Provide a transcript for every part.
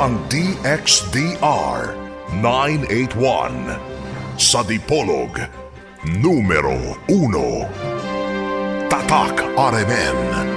Ang DXDR 981 sa Dipolog, numero 1. Tatak RMN.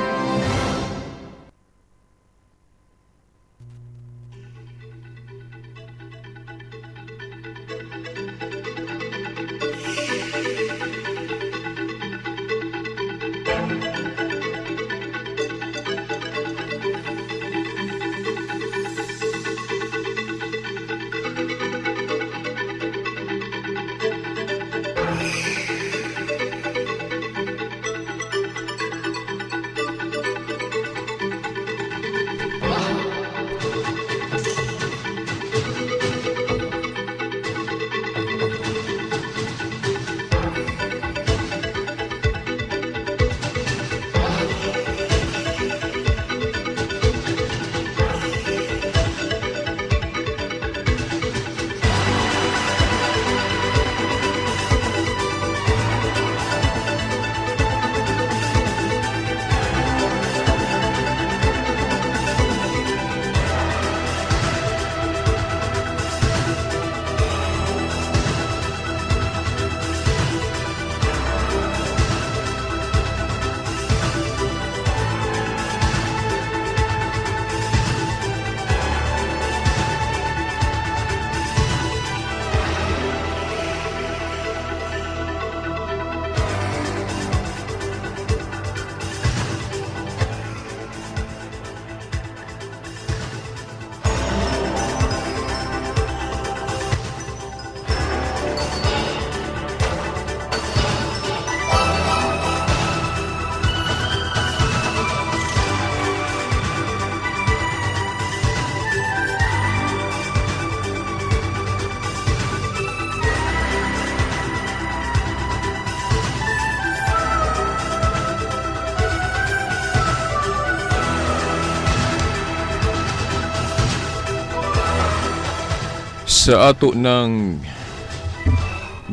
Sa ato ng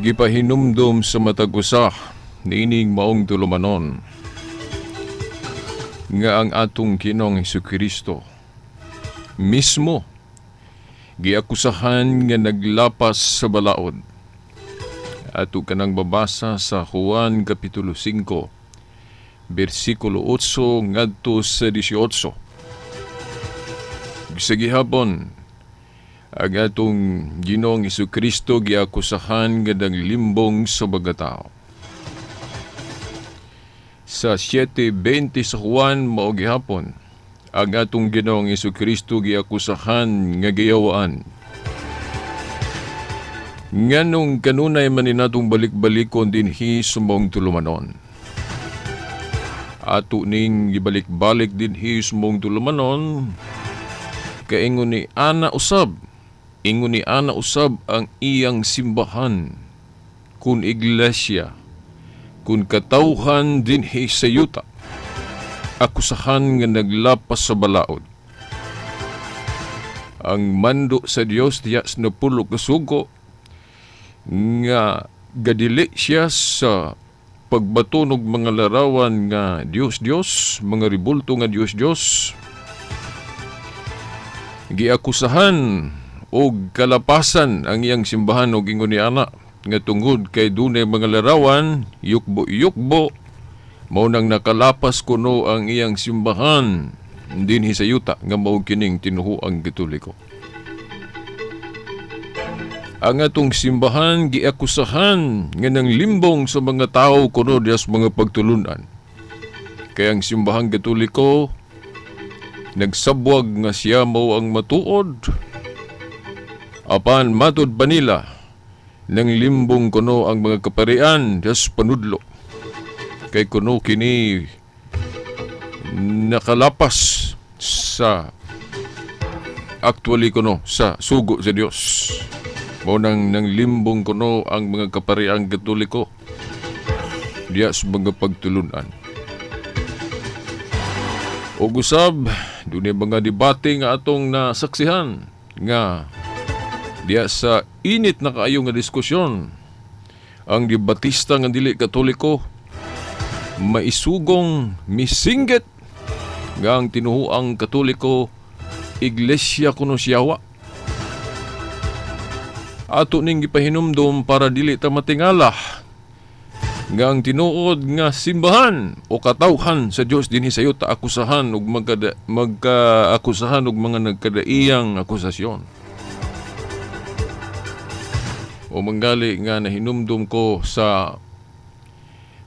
gipahinumdom sa matag usa niining maong tulumanon nga ang atong Ginoong Hesukristo mismo giakusahan nga naglapas sa balaod. Ato kanang babasa sa Juan Kapitulo 5, bersikulo 8 ngadto sa 18. Sa gihapon, ang atong Ginoong Hesukristo giakusahan nga naglimbong sa bagatao. Sa 7:20 sa Juan mao gihapon ang atong Ginoong Hesukristo giakusahan nga giyawaan. Nganong kanunay man ni natong balik-balikon dinhi sa maong tulumanon. Ato ning gibalik-balik dinhi sa maong tulumanon, kaingon ni Ana usab, ingon ni Ana usab ang iyang simbahan, kun iglesia, kun katawhan dinhi sa yuta, akusahan nga naglapas sa balaod. Ang mando sa Dios diya sa napulo ka sugo nga gadili siya sa pagbaton og mga larawan nga Dios Dios, mga ribulto nga Dios Dios. Giakusahan og kalapasan ang iyang simbahan og ingon ni ana nga tungod kay dunay mga larawan, yukbo-yukbo, mao nang nakalapas kuno ang iyang simbahan dinhi sa yuta nga mao kining tinuhuang Katoliko. Ang atong simbahan giakusahan nga nang limbong sa mga tawo kuno diya sa mga pagtulunan. Kaya ang simbahang Katoliko nagsabwag nga siya mao ang matuod, apan matud pa nila nang limbong kuno ang mga kaparian diya sa panudlo. Kay kuno kini nakalapas sa actually kuno sa sugo sa Dios. Mao nang limbong kuno ang mga kapariang Katoliko diya sa mga pagtulunan. Og usab, dunay mga debate nga atong nasaksihan nga diya sa init na kaayo nga diskusyon, ang debatista nga dili Katoliko maisugong misinggit nga ang tinuhuang Katoliko Iglesia kuno siyawa. Ato ning gipahinumdom para dili ta matingala nga ang tinuod nga simbahan o katawhan sa Dios dinhi sa yuta akusahan og magka-akusahan og mga nagkadaiyang akusasyon. O manggali nga nahinumdum ko sa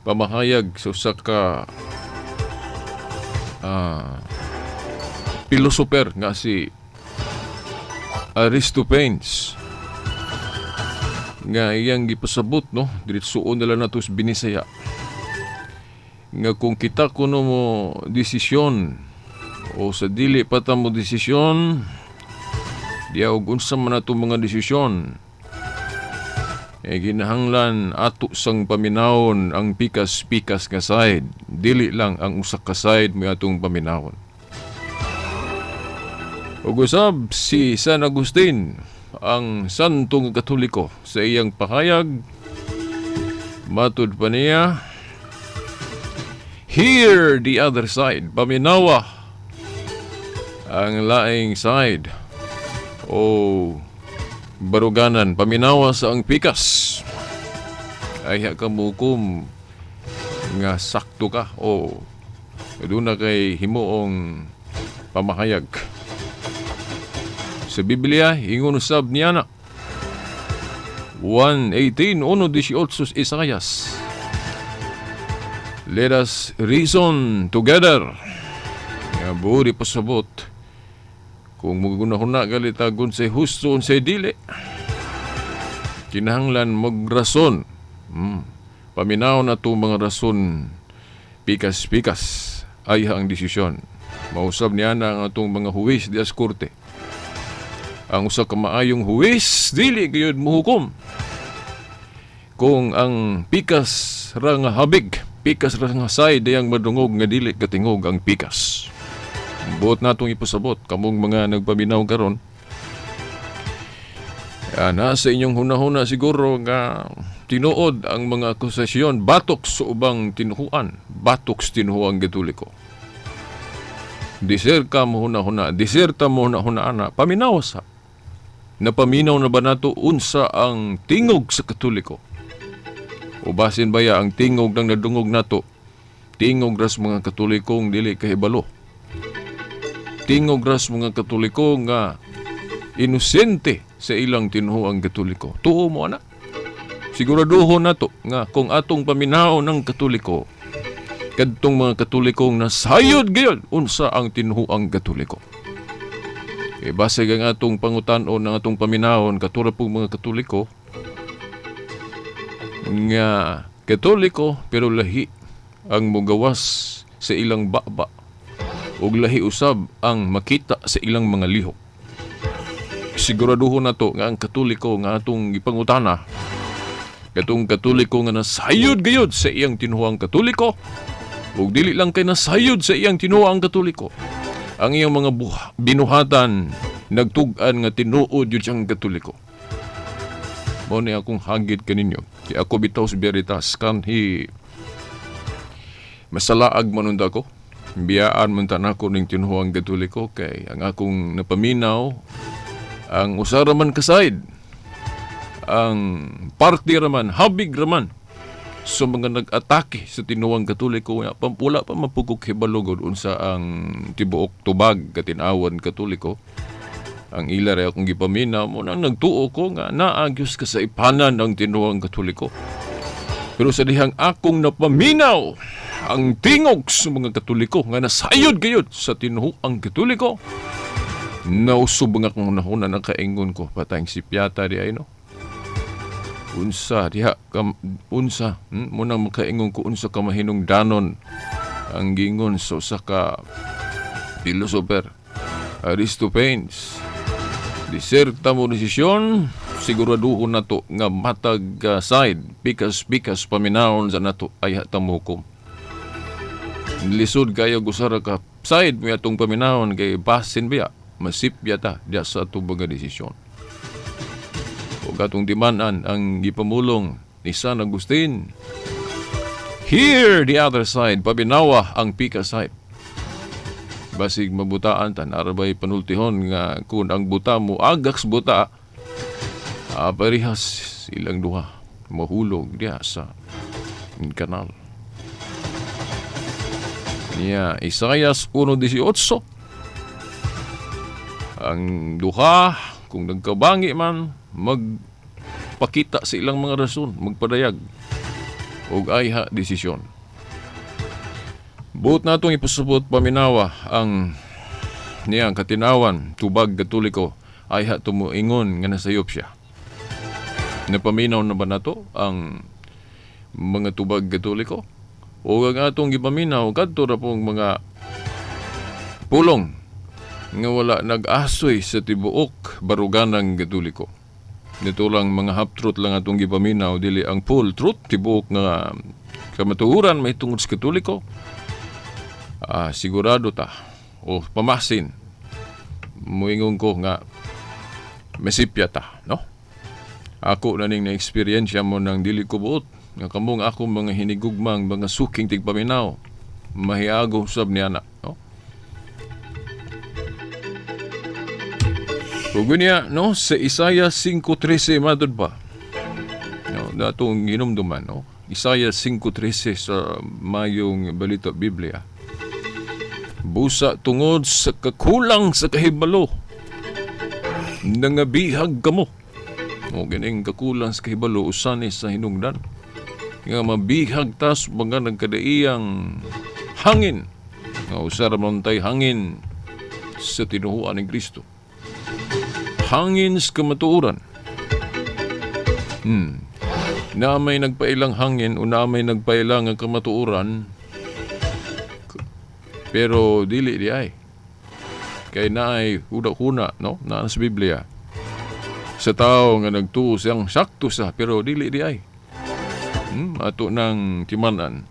pamahayag sa usa ka philosopher nga si Aristophanes nga iyang gipasabot, no, diretsoon nila nato sa Binisaya, nga kung kita kuno mo desisyon o sa dili pa ta mo desisyon diya og unsa man ato mga desisyon, eh ginahanglan ato sang paminawon ang pikas-pikas nga side, dili lang ang usa ka side mo atong paminawon. Ug usab si San Agustin, ang santong Katoliko, sa iyang pahayag, matud pa niya, "Hear the other side." Paminawa ang laing side o baruganan, paminawa sa ang pikas. Ay ka muhukom nga sakto ka o duna kay himuong pamahayag. Sa Biblia, ingon usab niya na 1:18, 1:18 Isayas. "Let us reason together." Nga buri pasabot kung mugunahuna galit agon say husto, unsay dili. Kinahanglan magrason. Paminaw na to mga rason pikas-pikas ay ang desisyon. Mausab niya na ang atong mga huwis di korte. Ang usa ka maayong huwis dili gayud muhukom kung ang pikas ra nga habig, pikas ra nga side diyang madungog nga dili katingog ang pikas. Buot natong ipasabot kamong mga nagpaminaw karon. Nasa inyong hunahuna siguro nga tinuod ang mga akusasyon batok sa ubang tinuhuan, batok sa tinuhuang Katoliko. Diserka mo hunahuna, diserta mo hunahuna ana, paminaw sa. Napaminaw na ba nato unsa ang tingog sa Katoliko? O basin baya ang tingog ng nadungog nato, tingog ras mga Katolikong dili kahibalo? Tingog ras mga Katoliko nga inosente sa ilang tinuhuang Katoliko. Tuo mo ana? Siguraduhon nato nga kung atong paminaw ng Katoliko, kadtong mga Katolikong nasayod gayud unsa ang tinuhuang Katoliko. E basig ang atong pangutan-on ng atong paminawon katura pong mga Katoliko nga Katoliko pero lahi ang mugawas sa ilang baba ug lahi usab ang makita sa ilang mga lihok. Siguraduhon nato nga ang Katoliko nga atong gipangutana katong Katoliko nga nasayod gayud sa iyang tinuhuang Katoliko, ug dili lang kay nasayod sa iyang tinuhuang Katoliko, ang iyang mga binuhatan nagtug-an nga tinuod yun siyang Katoliko. Mao ni akong hagit kaninyo. Kay ako bitaw sa Veritas kanhi masalaag man unta ko. Biyaan man ta nako ning tinuhuang Katoliko kay ang akong napaminaw ang usa ra man ka side, ang party raman, habig raman sa mga nag-atake sa tinuang Katoliko nga wala pa mapugok hibalugod unsa ang tibuok tubag katin-awan Katoliko. Ang ila ra akong gipaminaw mo nang nagtuo ko nga naagyos ka sa ipanan ang tinuang Katoliko. Pero sa dihang akong napaminaw ang tingog sa mga Katoliko nga nasayod gayud sa tinuang Katoliko, nausob nga akong hunahuna, nakaingon ko, "Patayng sipyata di ay, no?" Unsa diha kam, unsa munang makaingon ko unsa ka mahinungdanon ang gingon sa usa ka philosopher, Aristophanes. Diserta mo desisyon, siguraduhon nato nga matag side pikas-pikas paminawon sa nato ay hatang hukom. Lisod kayo gusara ka side mo atong paminawon kay basin biya masipya ta diya sa atong mga desisyon. Ug atong timan-an ang gipamulong ni San Agustin. "Hear the other side," paminawa ang pika side. Basig mabutaan ta, narabay panultihon nga kung ang buta mo agaks buta, parehas silang duha mahulog diha sa kanal. Niya, Isaias 1:18, ang duha kung nagkabangi man, magpakita sa ilang mga rason, magpadayag og ayha desisyon. Buot natong ipasabot, paminawa, ang niyang katinawan tubag Katoliko, ayha tumuingon nga nasayop siya. Napaminaw na ba nato ang mga tubag Katoliko? O ang atong gipaminaw kadto ra pong mga pulong nga wala nag-asoy sa tibuok baruganang Katoliko? Nito lang mga half-truth lang atong gipaminaw, dili ang full truth, tibuok nga kamatuoran mahitungod sa Katoliko. Sigurado ta o pamasin muingon ko nga mesipya ta, no? Ako na ning na-eksperyensya mo nang dili ko buot nga kamong ako mga hinigugmang mga suking tigpaminaw mahiago sab niya na, no? Ug niya, no, sa Isaiah 5:13 matud pa, no, datong hinumduman, no? Isaiah 5:13 sa Mayong Balita Biblia: "Busa tungod sa kakulang sa kahibalo, nangabihag kamo." O kining kakulang sa kahibalo usani sa hinungdan nga mabihag tas mga nagkadaiyang hangin nga usa ra man tay hangin sa tinuhuan ni Kristo, hangin sa kamatuoran. Na may nagpailang hangin o na may nagpailang ang kamatuoran, pero dili di ay kay naay huna-huna, no, naa sa Biblia sa tao nga nagtuo siyang sakto sa, pero dili di ay. Ato nang timanan.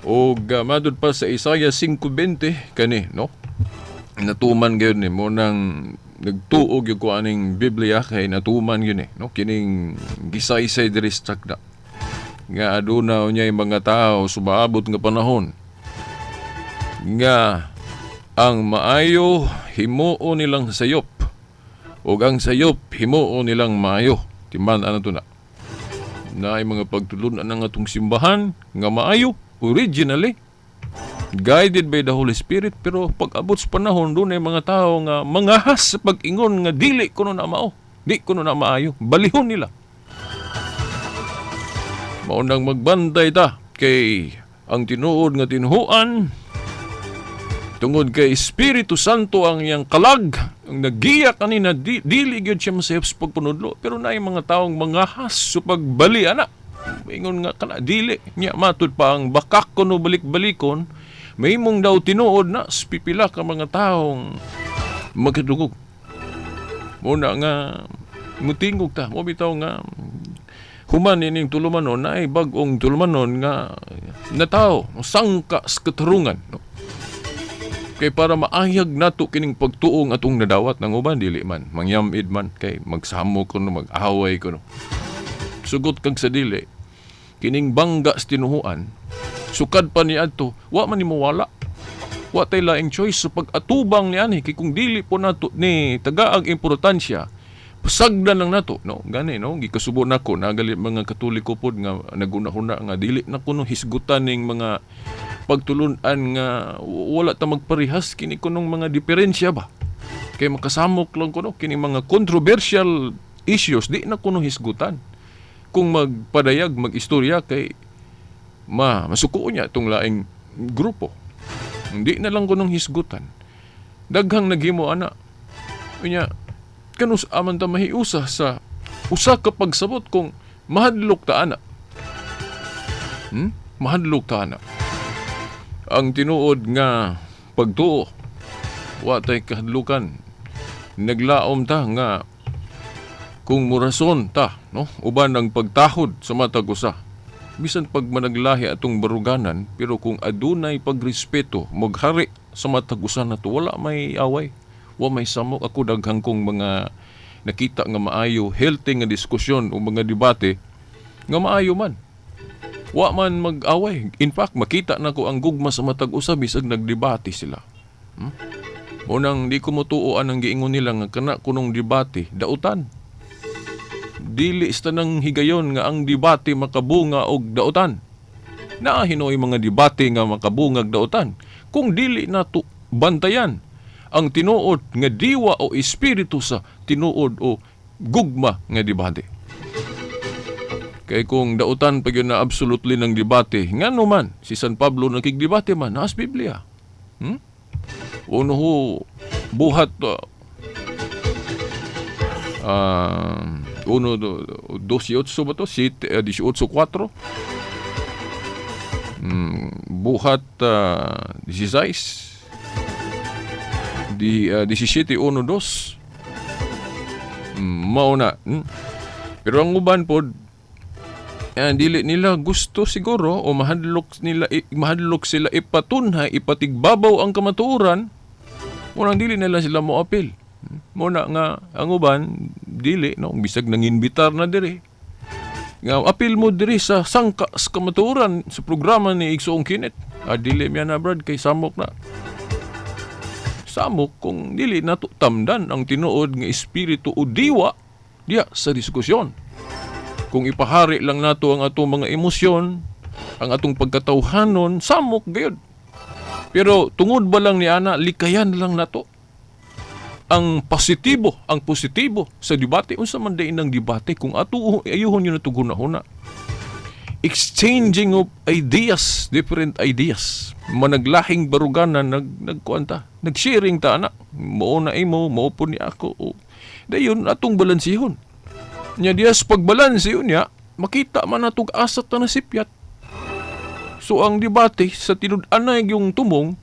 Og madud pa sa Isaiah 5:20 kani, no? Natuman gyud ni mo nang nagtuo gyud ko aning Biblia kay natuman gyud ni, no? Kining gisaysay diri sa takda nga aduna unyay mga tao sumaabot nga panahon nga ang maayo himuon nilang sayop ug ang sayop himuon nilang maayo. Timan ano to na naay mga pagtulunan ng atong simbahan nga maayo originally guided by the Holy Spirit, pero pag abot sa panahon doon ay mga tao nga mangahas sa pag-ingon nga dili kuno na mao, di kuno na maayo, balihon nila. Mao nang magbantay ta kay ang tinuod nga tinuhuan, tungod kay Espiritu Santo ang iyang kalag ang nagiya kanina, dili gyud siya masayop sa pagpanudlo, pero naay mga taong mangahas sa pagbali ana, ingon nga kana dili nya. Matud pa ang bakak kuno balik-balikon, mahimong daw tinuod na sa pipila ka mga taong magkadungog. Muna nga mutingog ta mo bitaw nga human ining tulumanon na ay bag-ong tulumanon nga natawo sangka sa katarungan, no? Kay para maayag nato kining pagtuong atong nadawat ng uban, dili man mangyamid man kay magsamo kuno, mag-away kuno. Sugot kag sa dili kining bangga sa tinuhuan, sukad pa ni adto wa man nimo wala, wa tay laing choice sa pag-atubang ni ani, kay kung dili po nato ni tagaag importansya, pasagdan lang nato, no? Gani, no, gikasubo nako nagali mga Katoliko pod nga nagunahuna nga dili na kuno hisgutan ning mga pagtulun-an nga wala ta magparehas, kini kunong mga diferensya ba, kay makasamok lang kuno kini mga controversial issues, di na kuno hisgutan. Kung magpadayag magistorya kay masuko niya itong laing grupo, hindi na lang kunong hisgutan. Daghang naghimo ana. Unya kanus aman ta mahiusa sa usa ka pagsabot kung mahadlok ta ana? Mahadlok ta ana. Ang tinuod nga pagtuo, wa tay kahadlukan. Naglaom ta nga kung murason ta, no, uban ang pagtahod sa matag usa, bisan pag managlahi atong baruganan, pero kung adunay pagrespeto maghari sa matag usa nato, wala may away, wa may samok. Ako daghang kong mga nakita nga maayo, healthy nga diskusyon o mga debate nga maayo man, wa man mag-away. In fact, makita na ko ang gugma sa matag usa bisag nagdebate sila. Unang di ko motuo anang giingon nila nga kana kunong debate dautan. Dili sa tanang higayon nga ang debate makabunga og dautan. Naa hinuoy mga debate nga makabungag dautan. Kung dili nato bantayan ang tinuod nga diwa o espiritu sa tinuod o gugma nga debate. Kay kung dautan pa gyud na absolutely ng debate, ngano man si San Pablo nakigdebate man naas Biblia. Uno ho buhat uno 18 ba to? Siete, 18:4. Buhat 16 di 17:1-2. Mao na. Pero ang uban pod dili nila gusto siguro o mahadlok nila, mahadlok sila ipatunhay, ipatigbabaw ang kamatuoran. Munang dili nila sila moapil. Muna nga ang uban dili, no, bisag nanginbitar na diri nga apil mo diri sa sangka sa kamatuoran sa programa ni Igsoong Kenneth. Dili miya na, brad, kay samok na samok kung dili nato tamdan ang tinuod nga espiritu o diwa diya sa diskusyon. Kung ipahari lang nato ang atong mga emosyon, ang atong pagkatawhanon, samok gayud. Pero tungod ba lang ni ana, likayan lang nato ang positibo sa debate. Unsa man day ng debate kung ato ayuhon yun nato hunahuna? Exchanging of ideas, different ideas. Managlahing baruganan, nagkuan ta, nag-sharing ta ana. Mao na imo, mao po ni ako. O, dayon atong balansihon. Nya diya sa pagbalanse niya, makita man natog asa ta nasipyat. So ang debate sa tinud-anay yung tumong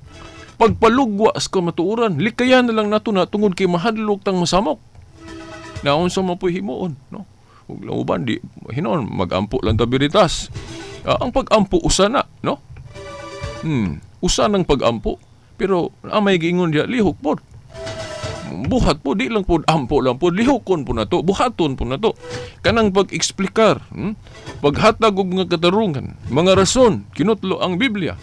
pagpalugwa sa kamatuoran, likayan na lang nato na tungod kay mahadlok tang masamok. Naunsa man po'y himuon, no? Ug lang uban di hinuon magampo lang ta biritas. Ang pag-ampo usa na, no? Usa ng pag-ampo. Pero ang may giingon diya, lihok pod. Buhat po, di lang po ampo lang po, lihokon po na to, buhaton po na to. Kanang pag-eksplikar, Paghatag og mga katarungan, mga rason, kinutlo ang Biblia.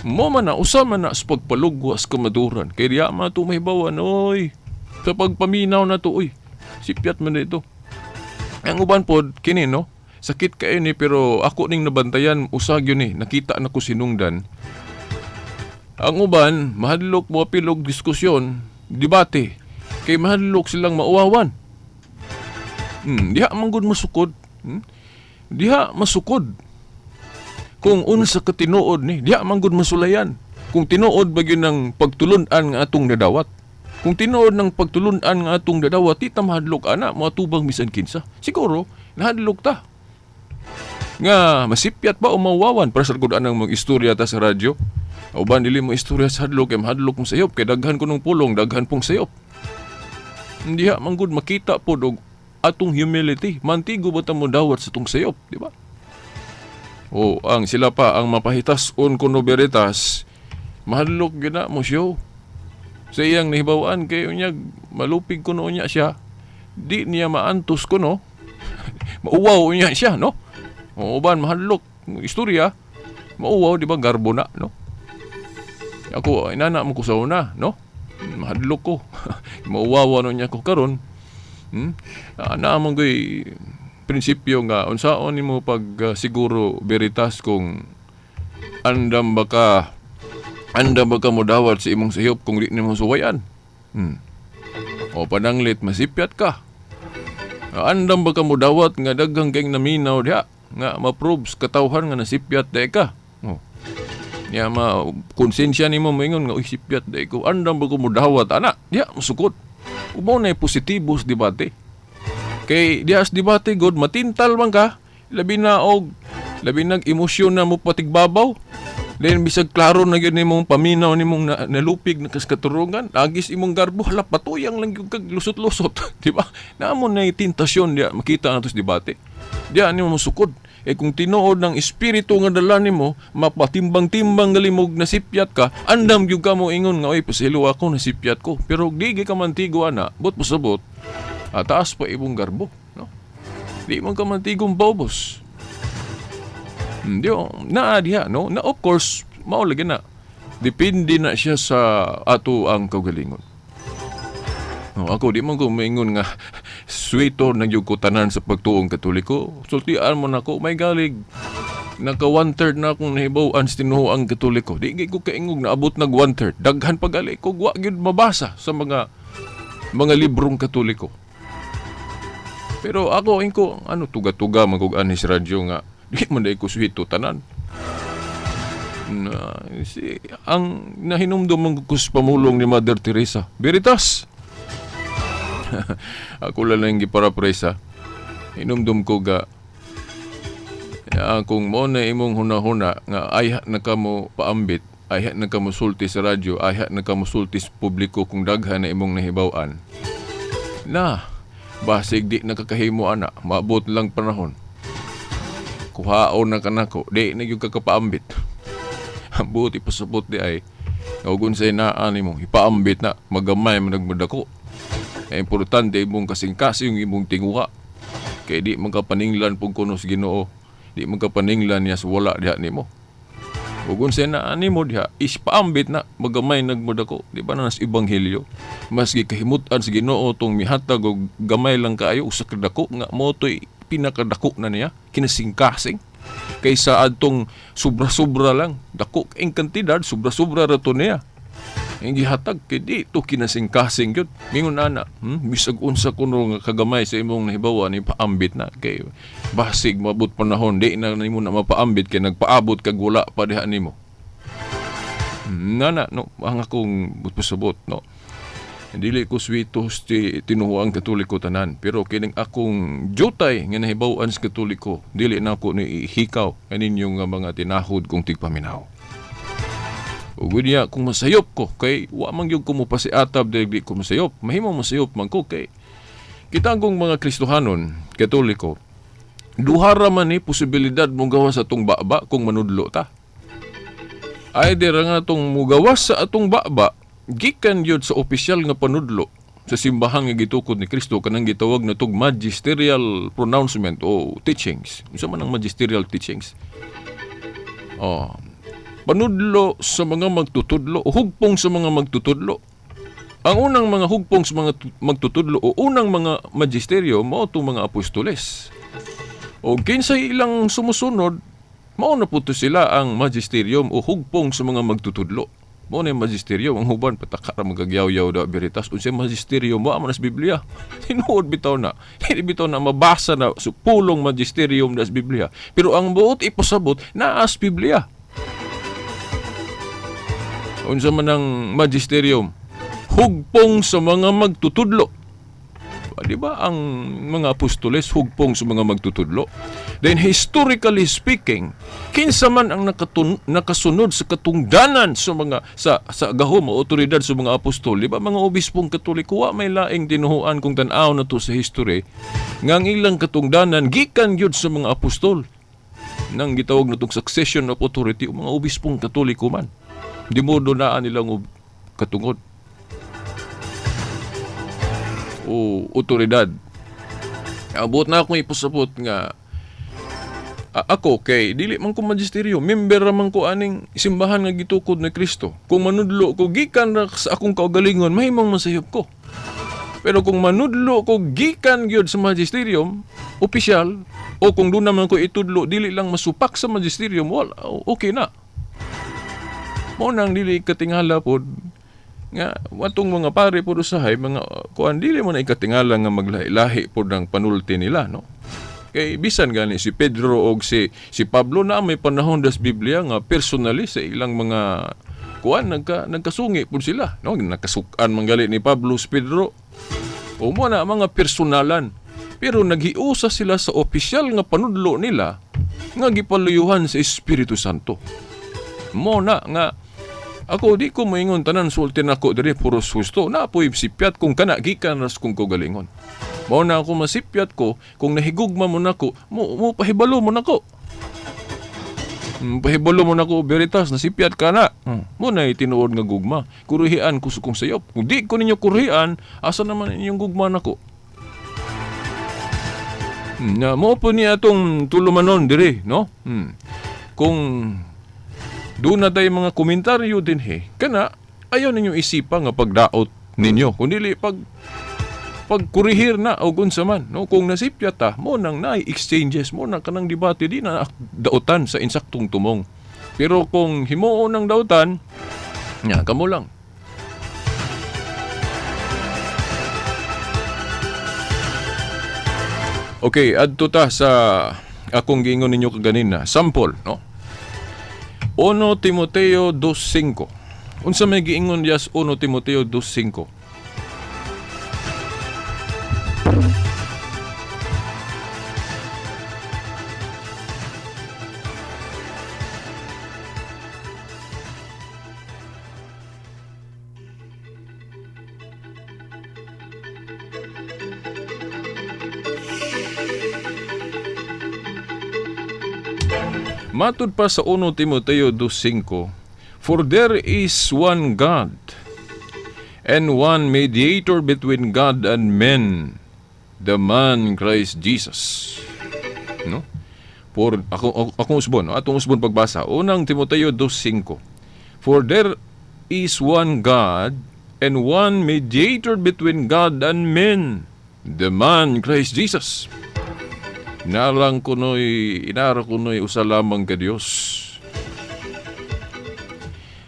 Mo man na, usa man na sa pagpalugwas kamatuoran. Kay diya man to mahibawan, oy. Sa pagpaminaw na to, oy. Sipyat man na ito. Ang uban pod, kini, no? Sakit kayo ni, pero ako ning nabantayan, usag yun eh. Nakita na ko sinungdan. Ang uban, mahadlok mo apilog diskusyon, debate. Kay mahadlok silang mauwawan. Diha man gud masukod. Diha masukod. Kung unsa ka tinuod ni, diha man gud masulayan. Kung tinuod ba gyud ng pagtulun-an nga atong nadawat. Kung tinuod ng pagtulun-an nga atong nadawat, di ta mahadlok ana, moatubang bisan kinsa. Siguro, nahadlok ta nga masipyat ba o mawawan para sa gud anang mga istorya ta sa radyo. Uban dili mo istorya sa hadlok kay mahadlok mo sayop kay daghan ko ng pulong, daghan pong sayop. Hindi ha man gud makita pod og atong humility. Mantigo ba ta mo dawat sa tong sayop, di ba? O ang sila pa ang mapahitas on kuno veritas, mahadlok gyud na mo show. Sa iyang nahibaw-an kay unyag malupig kuno unya siya, di niya maantos kuno. Mauwaw unya siya, no? O uban mahadlok istorya, mauwaw, di ba, garbo na, no? Ako inana mo ko sa una, no? Mahadlok ko. Mauwaw no niya ko karon. Naa man ko'y prinsipyo nga unsaon nimo pag siguro veritas kung andam ba ka modawat sa imong sayop kung di nimo suwayan. O pananglit masipyat ka. Andam ba ka modawat nga daghang kay naminaw diha nga ma-prove sa katawhan nga nasipyat day ka. Oh. Nya ma konsensya nimo moingon nga, "Uy, sipyat day ko." Andam ba ko modawat ana? Diha masukod. Ubaw na positibo sa debate. Kay diha sa debate god matintal man ka, labi na og labi nag emosyon na mo patigbabaw. Then bisag klaro na gyud nimong paminaw nimong nalupig na kas katurungan, agis imong garbo, hala, patuyang lang gyud kag lusot-lusot, di ba? Naamo na tentasyon diya makita nato sa debate. Diya nimo masukod. Eh kung tinuod ng espiritu nga dala nimo, mapatimbang-timbang galimog nasipyat ka, andam gyud ka mo ingon nga, "Oy, paselo ako, nasipyat ko." Pero di gyud ka mantigo ana, but pasabot, taas pa imong garbo, no? Di man ka mantigong bobos. Di, naa diha, no? Na of course, mao lagi na. Depende na siya sa ato ang kaugalingon. No, ako di man ko maingon nga sweeto na gyud ko tanan sa pagtuong Katoliko. Sultian mo nako, may galig. Naka 1/3 na akong nahibaw-an sa tinuoang Katoliko. Di gyud ko kaingog naabot nag 1/3. Daghan pa gali ko wa gyud mabasa sa mga librong Katoliko. Pero ako ingko ano, tuga-tuga man kog ani sa radyo nga di man dai ko sweeto tanan. Na, si, ang nahinumdum man ko sa pamulong ni Mother Teresa. Veritas. Ako lang lang giparapresa. Hinumdum ko ga kung mo na imong hunahuna nga ayha na ka mo paambit, ayha na ka mo sulti sa radyo, ayha na ka mo sulti sa publiko kung daghan na imong nahibaw-an. Na, basig di nakakahimo ana, maabot lang panahon. Kuhaon na kanako, di na gyud ka kapaambit. Buot ipasabot di ay, ug unsay naa nimo, ipaambit na, magamay man nagmadako. Ay, importante imong kasing-kasing imong tinguha. Kay di man ka paninglan pug kuno sa Ginoo, di man ka paninglan niya sa wala diha nimo. Ug unsay naa nimo diha, ispaambit na, magamay nagmadako. Di ba na nas ebanghelyo? Maski kahimut-an sa Ginoo tong mihatag og gamay lang kaayo, usa ka dako nga mo to'y pinakadako na niya, kinasingkasing. Kaysa adtong sobra-sobra lang, dako ang kantidad, sobra-sobra ra to niya. Ang gihatag kay di to kinasingkasing gyud. Mingon ana, bisag unsa kuno nga kagamay sa imong nahibaw-an, ipaambit na kay basig mabot panahon di na nimo na mapaambit kay nagpaabot kag wala pa diha nimo. Nana no, ang akong pasabot no. Dili ko swito ti tinuoang Katoliko tanan, pero kining akong jutay nga nahibaw-an sa Katoliko, dili na ako ni ihikaw kaninyong nga mga tinahod kong tigpaminaw. Ug niya kung masayop ko kay wa man gyud ko mopasiatab dili ko masayop, mahimo masayop man ko kay kita kong mga Kristohanon Katoliko, duha ra man ni posibilidad mong gawas sa atong baba kung manudlo ta. Either nga atong mugawas sa atong baba gikan gyud sa opisyal nga panudlo sa simbahan nga gitukod ni Kristo, kanang gitawag na tog magisterial pronouncement o teachings. Unsa man ang magisterial teachings? Oh, panudlo sa mga magtutudlo o hugpong sa mga magtutudlo. Ang unang mga hugpong sa mga magtutudlo o unang mga magisteryo mao tong mga apostoles. O kinsay ilang sumusunod, mao na po to sila ang magisterium o hugpong sa mga magtutudlo. Mao na yung magisterium, ang huban pataka ra magagyaw-yaw da Veritas. Unsay magisterium wa man sa Biblia. Tinuod bitaw na. Hindi bitaw na mabasa na sa pulong magisterium das Biblia. Pero ang buot ipasabot naa sa Biblia. Unsa man ang magisterium? Hugpong sa mga magtutudlo. Di ba ang mga apostoles hugpong sa mga magtutudlo? Then historically speaking, kinsa man ang nakasunod sa katungdanan sa mga sa gahom o otoridad sa mga apostol, di ba mga obispong Katoliko, wa may laing tinuhuan kung tan-aw na to sa history nga ang ilang katungdanan gikan gyud sa mga apostol. Nang gitawag na tong succession of authority o mga obispong Katoliko man. Di mo do naa nilang katungod o otoridad. Abot na akong ipasabot nga ako kay dili man ko magisteryo, member ra man ko aning simbahan nga gitukod ni Kristo. Kung manudlo ko gikan ra sa akong kaugalingon, mahimong masayop ko. Pero kung manudlo ko gikan gyud sa magisterium opisyal, o kung doon naman ko itudlo dili lang masupak sa magisterium, wala, okay na. Mao nang dili katingala pod nga watong mga pare pod usahay mga kuan, dili mo na ikatingala nga maglahi-lahi pod ang panulti nila, no? Kay bisan gani si Pedro og si Pablo na may panahon das Biblia nga personally sa ilang mga kuan nagkasungi pod sila, no? Nakasuk-an man gali ni Pablo si Pedro. O mo na mga personalan. Pero naghiusa sila sa opisyal nga panudlo nila nga gipaluyuhan sa Espiritu Santo. Mo na nga ako di ko moingon tanan sulti nako diri puros husto. Naapoy sipyat kung kana gikan ras kung kaugalingon. Mao na ako masipyat ko kung nahigugma mo nako, mo pahibalo mo nako. Pahibalo mo nako Veritas, nasipyat ka na. Mo na tinuod nga gugma. Kurihian ko sukong sayop. Kung di ko ninyo kurihian, asa naman inyong gugma nako? Na mo po niya atong tulumanon diri, no? Kung Doon na tayo mga komentaryo din he. Kana, ayaw ninyo isipa nga pagdaot ninyo. Kung dili pagkurihir na o unsa man, no, kung nasipya ta mo nang naay exchanges, mo nang kanang debate, di na dautan sa insaktong tumong. Pero kung himuon ng dautan nya kamo lang. Okay, adto ta sa akong giingon ninyo kaganina. Sample, no? 1 Timoteo 2:5. Unsa may giingon dias 1 Timoteo 2:5? Matud pa sa 1 Timoteo 2:5, "For there is one God and one mediator between God and men, the man Christ Jesus." No? For ako akong usbon, no? Atong usbon pagbasa. Unang Timoteo 2:5. "For there is one God and one mediator between God and men, the man Christ Jesus." Inalang kuno'y, inara kuno'y usa lamang ka Dios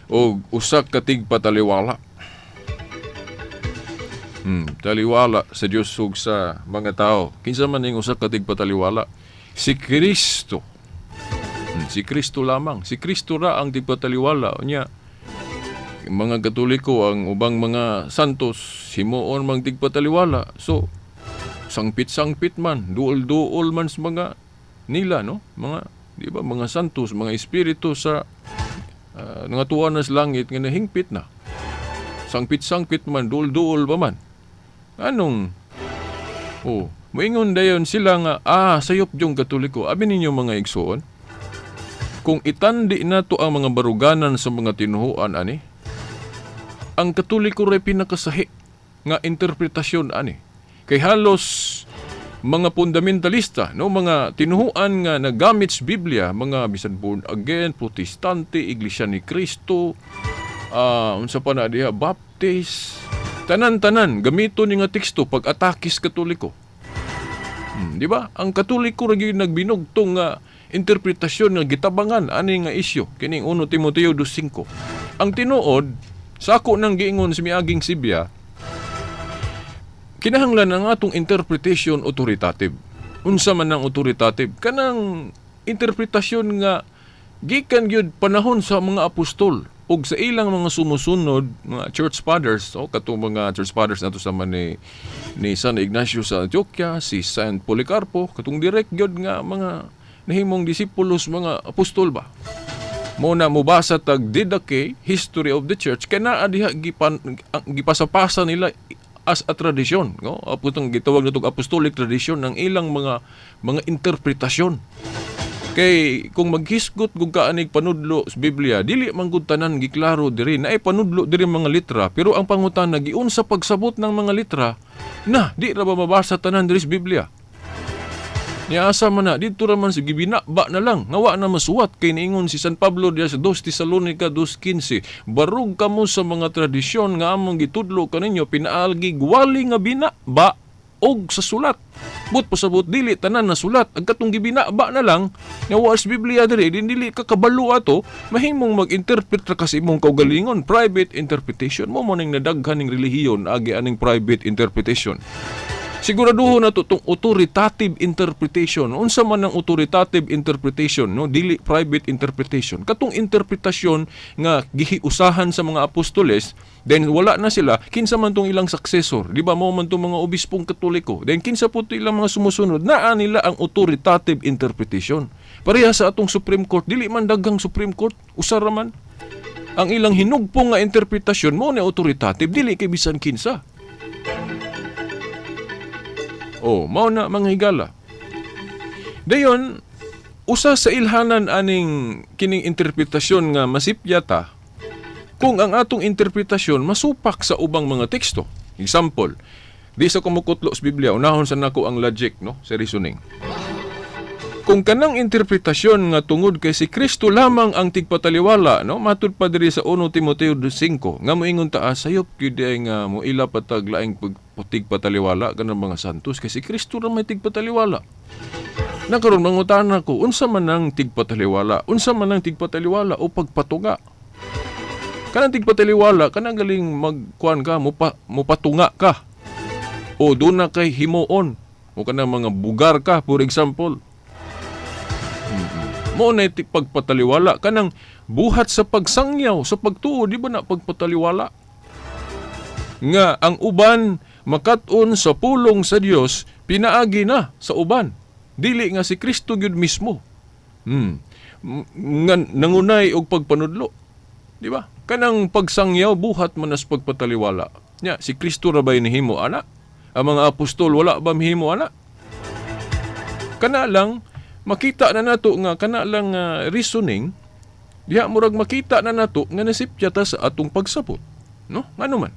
o usa ka tigpataliwala. Taliwala sa Dios ug sa mga tao. Kinsa man ning usa ka tigpataliwala? Si Kristo. Si Kristo lamang. Si Kristo ra ang tigpataliwala. Unya, mga Katoliko, ang ubang mga santos, himuon mang tigpataliwala. So, sangpit-sangpit man, duol-duol man sa mga nila, no? Mga, di ba, mga santos, mga espiritu sa nga tuwa na sa langit nga nahingpit na. Sangpit-sangpit man, duol-duol pa man. Anong, oh, moingon dayon sila nga, sayop yung Katoliko. Abi ninyo mga igsoon, kung itandi na to ang mga baruganan sa mga tinuhuan ani, ang Katoliko ray pinakasahi nga interpretasyon ani. Kay halos mga fundamentalista, no, mga tinuhuan nga nagamit sa Biblia, mga bisan born again, Protestante, Iglesia ni Cristo, unsa pa na diha, Baptist, tanan-tanan gamito ni nga teksto pag atakis Katoliko. Di ba? Ang Katoliko ra gyud nagbinugtong nga interpretasyon nga gitabangan ani nga isyu kining 1 Timoteo 2:5. Ang tinuod sa ako nang giingon sa miaging Sibya, kinahanglan ang atong interpretation authoritative. Unsa man ang authoritative? Kanang interpretasyon nga gikan gyud panahon sa mga apostol ug sa ilang mga sumusunod, mga church fathers, oh, katong mga church fathers nato sa man ni San Ignacio sa Antioquia, si San Policarpo, katong direct gyud nga mga nahimong disipulos mga apostol ba. Mo na mobasa tag Didache, History of the Church, kay naa diha gipasapasa nila as a tradisyon, no? Aputong gitawag natong apostolic tradition ng ilang mga interpretasyon. Kay kung maghisgot gug ka anig panudlo sa Biblia, dili man gud tanan giklaro diri, naay panudlo diri mga litra, pero ang pangutana giunsa pagsabot ng mga litra na di ra ba mabasa tanan diri sa Biblia. Niasa man na, dito ra man sa gibinaba na lang, nga wa na masuwat, kay niingon si San Pablo diya sa 2 Tesalonica 2:15, barug kamo sa mga tradisyon nga among gitudlo kaninyo, pinaagi wali nga binaba og sa sulat. But pasabot dili tanan na sulat, ang katong gibinaba na lang nga wa sa Biblia diri, din dili ka kabalo ato, mahimong mag-interpret ra kasi imong kaugalingon, private interpretation mo mo ning nadaghan ning relihiyon agi aning private interpretation. Siguraduhon na to tong authoritative interpretation. Unsa man ang authoritative interpretation, no? Dili private interpretation. Katong interpretasyon nga gihiusahan sa mga apostoles, then wala na sila, kinsa man tong ilang successor, di ba mo man tong mga obispong Katoliko? Then kinsa po to ilang mga sumusunod, naa nila ang authoritative interpretation. Pareha sa atong Supreme Court, dili man daghang Supreme Court, usa ra man. Ang ilang hinugpong nga interpretasyon mo ni authoritative, dili kay bisan kinsa. Oh, mao na mga higala. Dayon, usa sa ilhanan aning kining interpretasyon nga masipya ta kung ang atong interpretasyon masupak sa ubang mga teksto. Example, di sa kumukutlo sa Biblia, unahon sa nako ang logic, no, sa reasoning. Kung kanang interpretasyon nga tungod kay si Kristo lamang ang tigpataliwala, no, matud pa diri sa 1 Timoteo 5 nga moingon ta, ah, sayop gyud ay nga moila pa tag laing tigpataliwala kanang mga santos kay si Kristo ra may tigpataliwala. Na karon mangutana ko, unsa man ang tigpataliwala? Unsa man ang tigpataliwala o pagpatunga? Kanang tigpataliwala, kanang galing magkuan ka, mupatunga ka. O doon na kay himuon. O kanang mga bugar ka, for example. Mo na pagpataliwala. Kanang buhat sa pagsangyaw, sa pagtuo, di ba na pagpataliwala? Nga ang uban makat-on sa pulong sa Dios, pinaagi na sa uban. Dili nga si Kristo gyud mismo. Nga nangunay og pagpanudlo. Di ba? Kanang pagsangyaw buhat man as pagpataliwala. Nya si Kristo ra bay nihimo ana? Ang mga apostol wala ba mihimo ana? Kana lang makita na nato nga kana lang reasoning diha murag makita na nato nga nasipya ta sa atong pagsabot. No? Ngano man?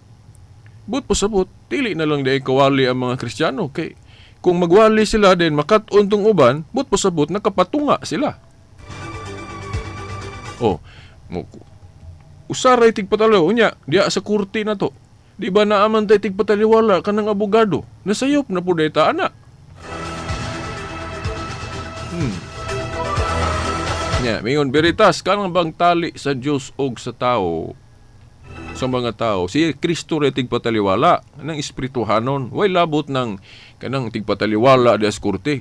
But pasabot, dili na lang di kawali ang mga Kristiyano kay kung magwali sila din makat-on tong uban, but pasabot nakapatunga sila. Oh, mo usaray tigpataliw unya diya sa korte na to. Di ba naaman tay tigpataliwala kanang abogado? Nasayop na pud ta ana. Nya, mingon Veritas, kanang bang tali sa Dios og sa tao, sa mga tao, si Kristo ra tigpataliwala ng espirituhanon. Way labot ng kanang tigpataliwala di sa korte.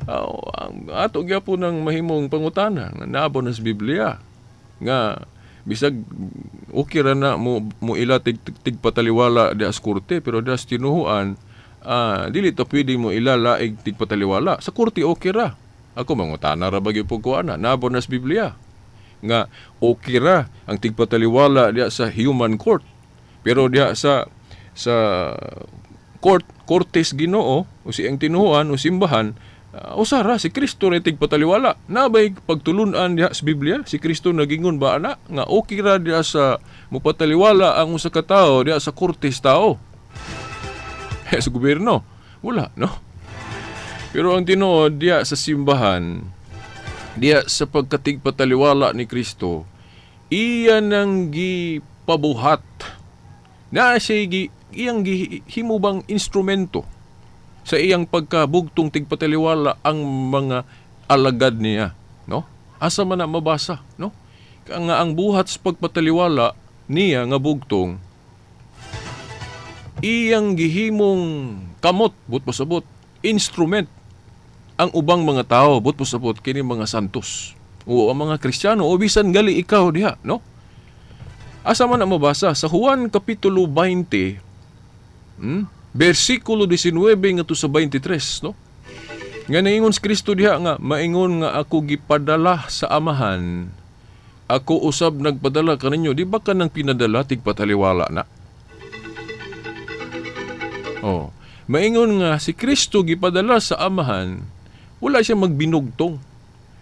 Aw, ang ato gyapon ng mahimong pangutana nga naabot na sa Biblia nga bisag okay ra na mo mo ila tigpataliwala di sa korte, pero di sa tinuhuan, dili ta pwede mo ila laig tigpataliwala sa korte. Okay ra. Ako mangutana ra ba gyud ko ana, naabot na sa Biblia nga okay ra ang tigpataliwala diya sa human court, pero diya sa court kortes Ginoo o si ang tinuhuan o simbahan, usara si Kristo ra tigpataliwala. Nabay pagtulun-an diha sa Biblia? Si Kristo nagingon ba ana nga okay ra diha sa mupataliwala ang usa ka tawo diha sa kortes tao, sa gobyerno? Wala, no? Pero ang tinuod diha sa simbahan, diha sa pagkatigpataliwala ni Kristo, iya nang gipabuhat na siya iyang gihimo bang instrumento sa iyang pagkabugtong tigpataliwala ang mga alagad niya, no? Asa man na mabasa, no? Nga ang buhat sa pagpataliwala niya nga bugtong iyang gihimong kamot, but pasabot, instrument ang ubang mga tao, but pasabot kini mga santos o ang mga Kristiyano o bisan gali ikaw diha, no? Asa man na mabasa? Sa Juan kapitulo 20, versikulo 19 ngadto sa 23, no? Nga naingon si Kristo diha nga maingon nga ako gipadala sa Amahan, ako usab nagpadala kaninyo. Di ba kanang pinadala tigpataliwala na? Oh, maingon nga si Kristo gipadala sa Amahan, wala siya magbinugtong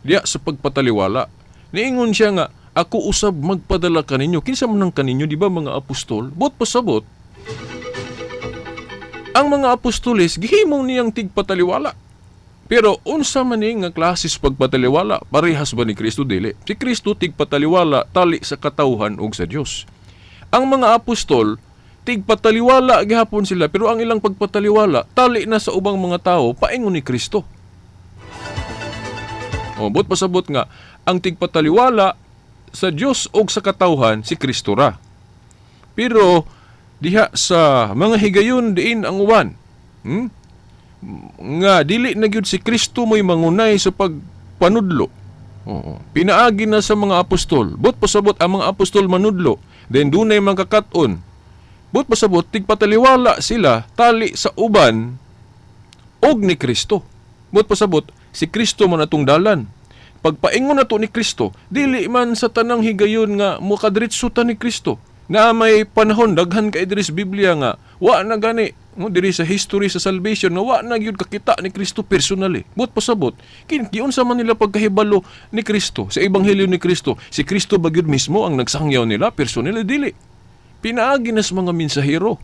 diha sa pagpataliwala. Niingon siya nga ako usab magpadala kaninyo. Kinsa man ang kaninyo? Di ba mga apostol? But pasabot ang mga apostoles gihimong niyang tigpataliwala. Pero unsa man ni nga klases pagpataliwala? Parehas ba ni Kristo? Dili. Si Kristo tigpataliwala tali sa katawhan ug sa Dios. Ang mga apostol tigpataliwala gihapon sila, pero ang ilang pagpataliwala tali na sa ubang mga tao paingon ni Kristo. O but pasabot nga ang tigpataliwala sa Dios ug sa katawhan si Kristo ra. Pero diha sa mga higayon diin ang uban, nga dili na gyud si Kristo mo'y mangunay sa pagpanudlo. Oo. Pinaagi na sa mga apostol. But pasabot ang mga apostol manudlo. Then dunay mga kakat-on. But pasabot tigpataliwala sila tali sa uban og ni Kristo. But pasabot si Kristo man atong dalan. Pagpaingon nato ni Kristo, dili man sa tanang higayon nga mukadritso ta ni Kristo. Na may panahon daghan kay diri sa Biblia nga wa na gani mo diri sa history sa salvation nga wa na gyud kakita ni Kristo personally. But pasabot, kin giunsa man nila pagkahibalo ni Kristo sa ebanghelyo ni Kristo? Si Kristo ba gyud mismo ang nagsangyaw nila personally? Dili. Pinaagi na sa mga mensahero.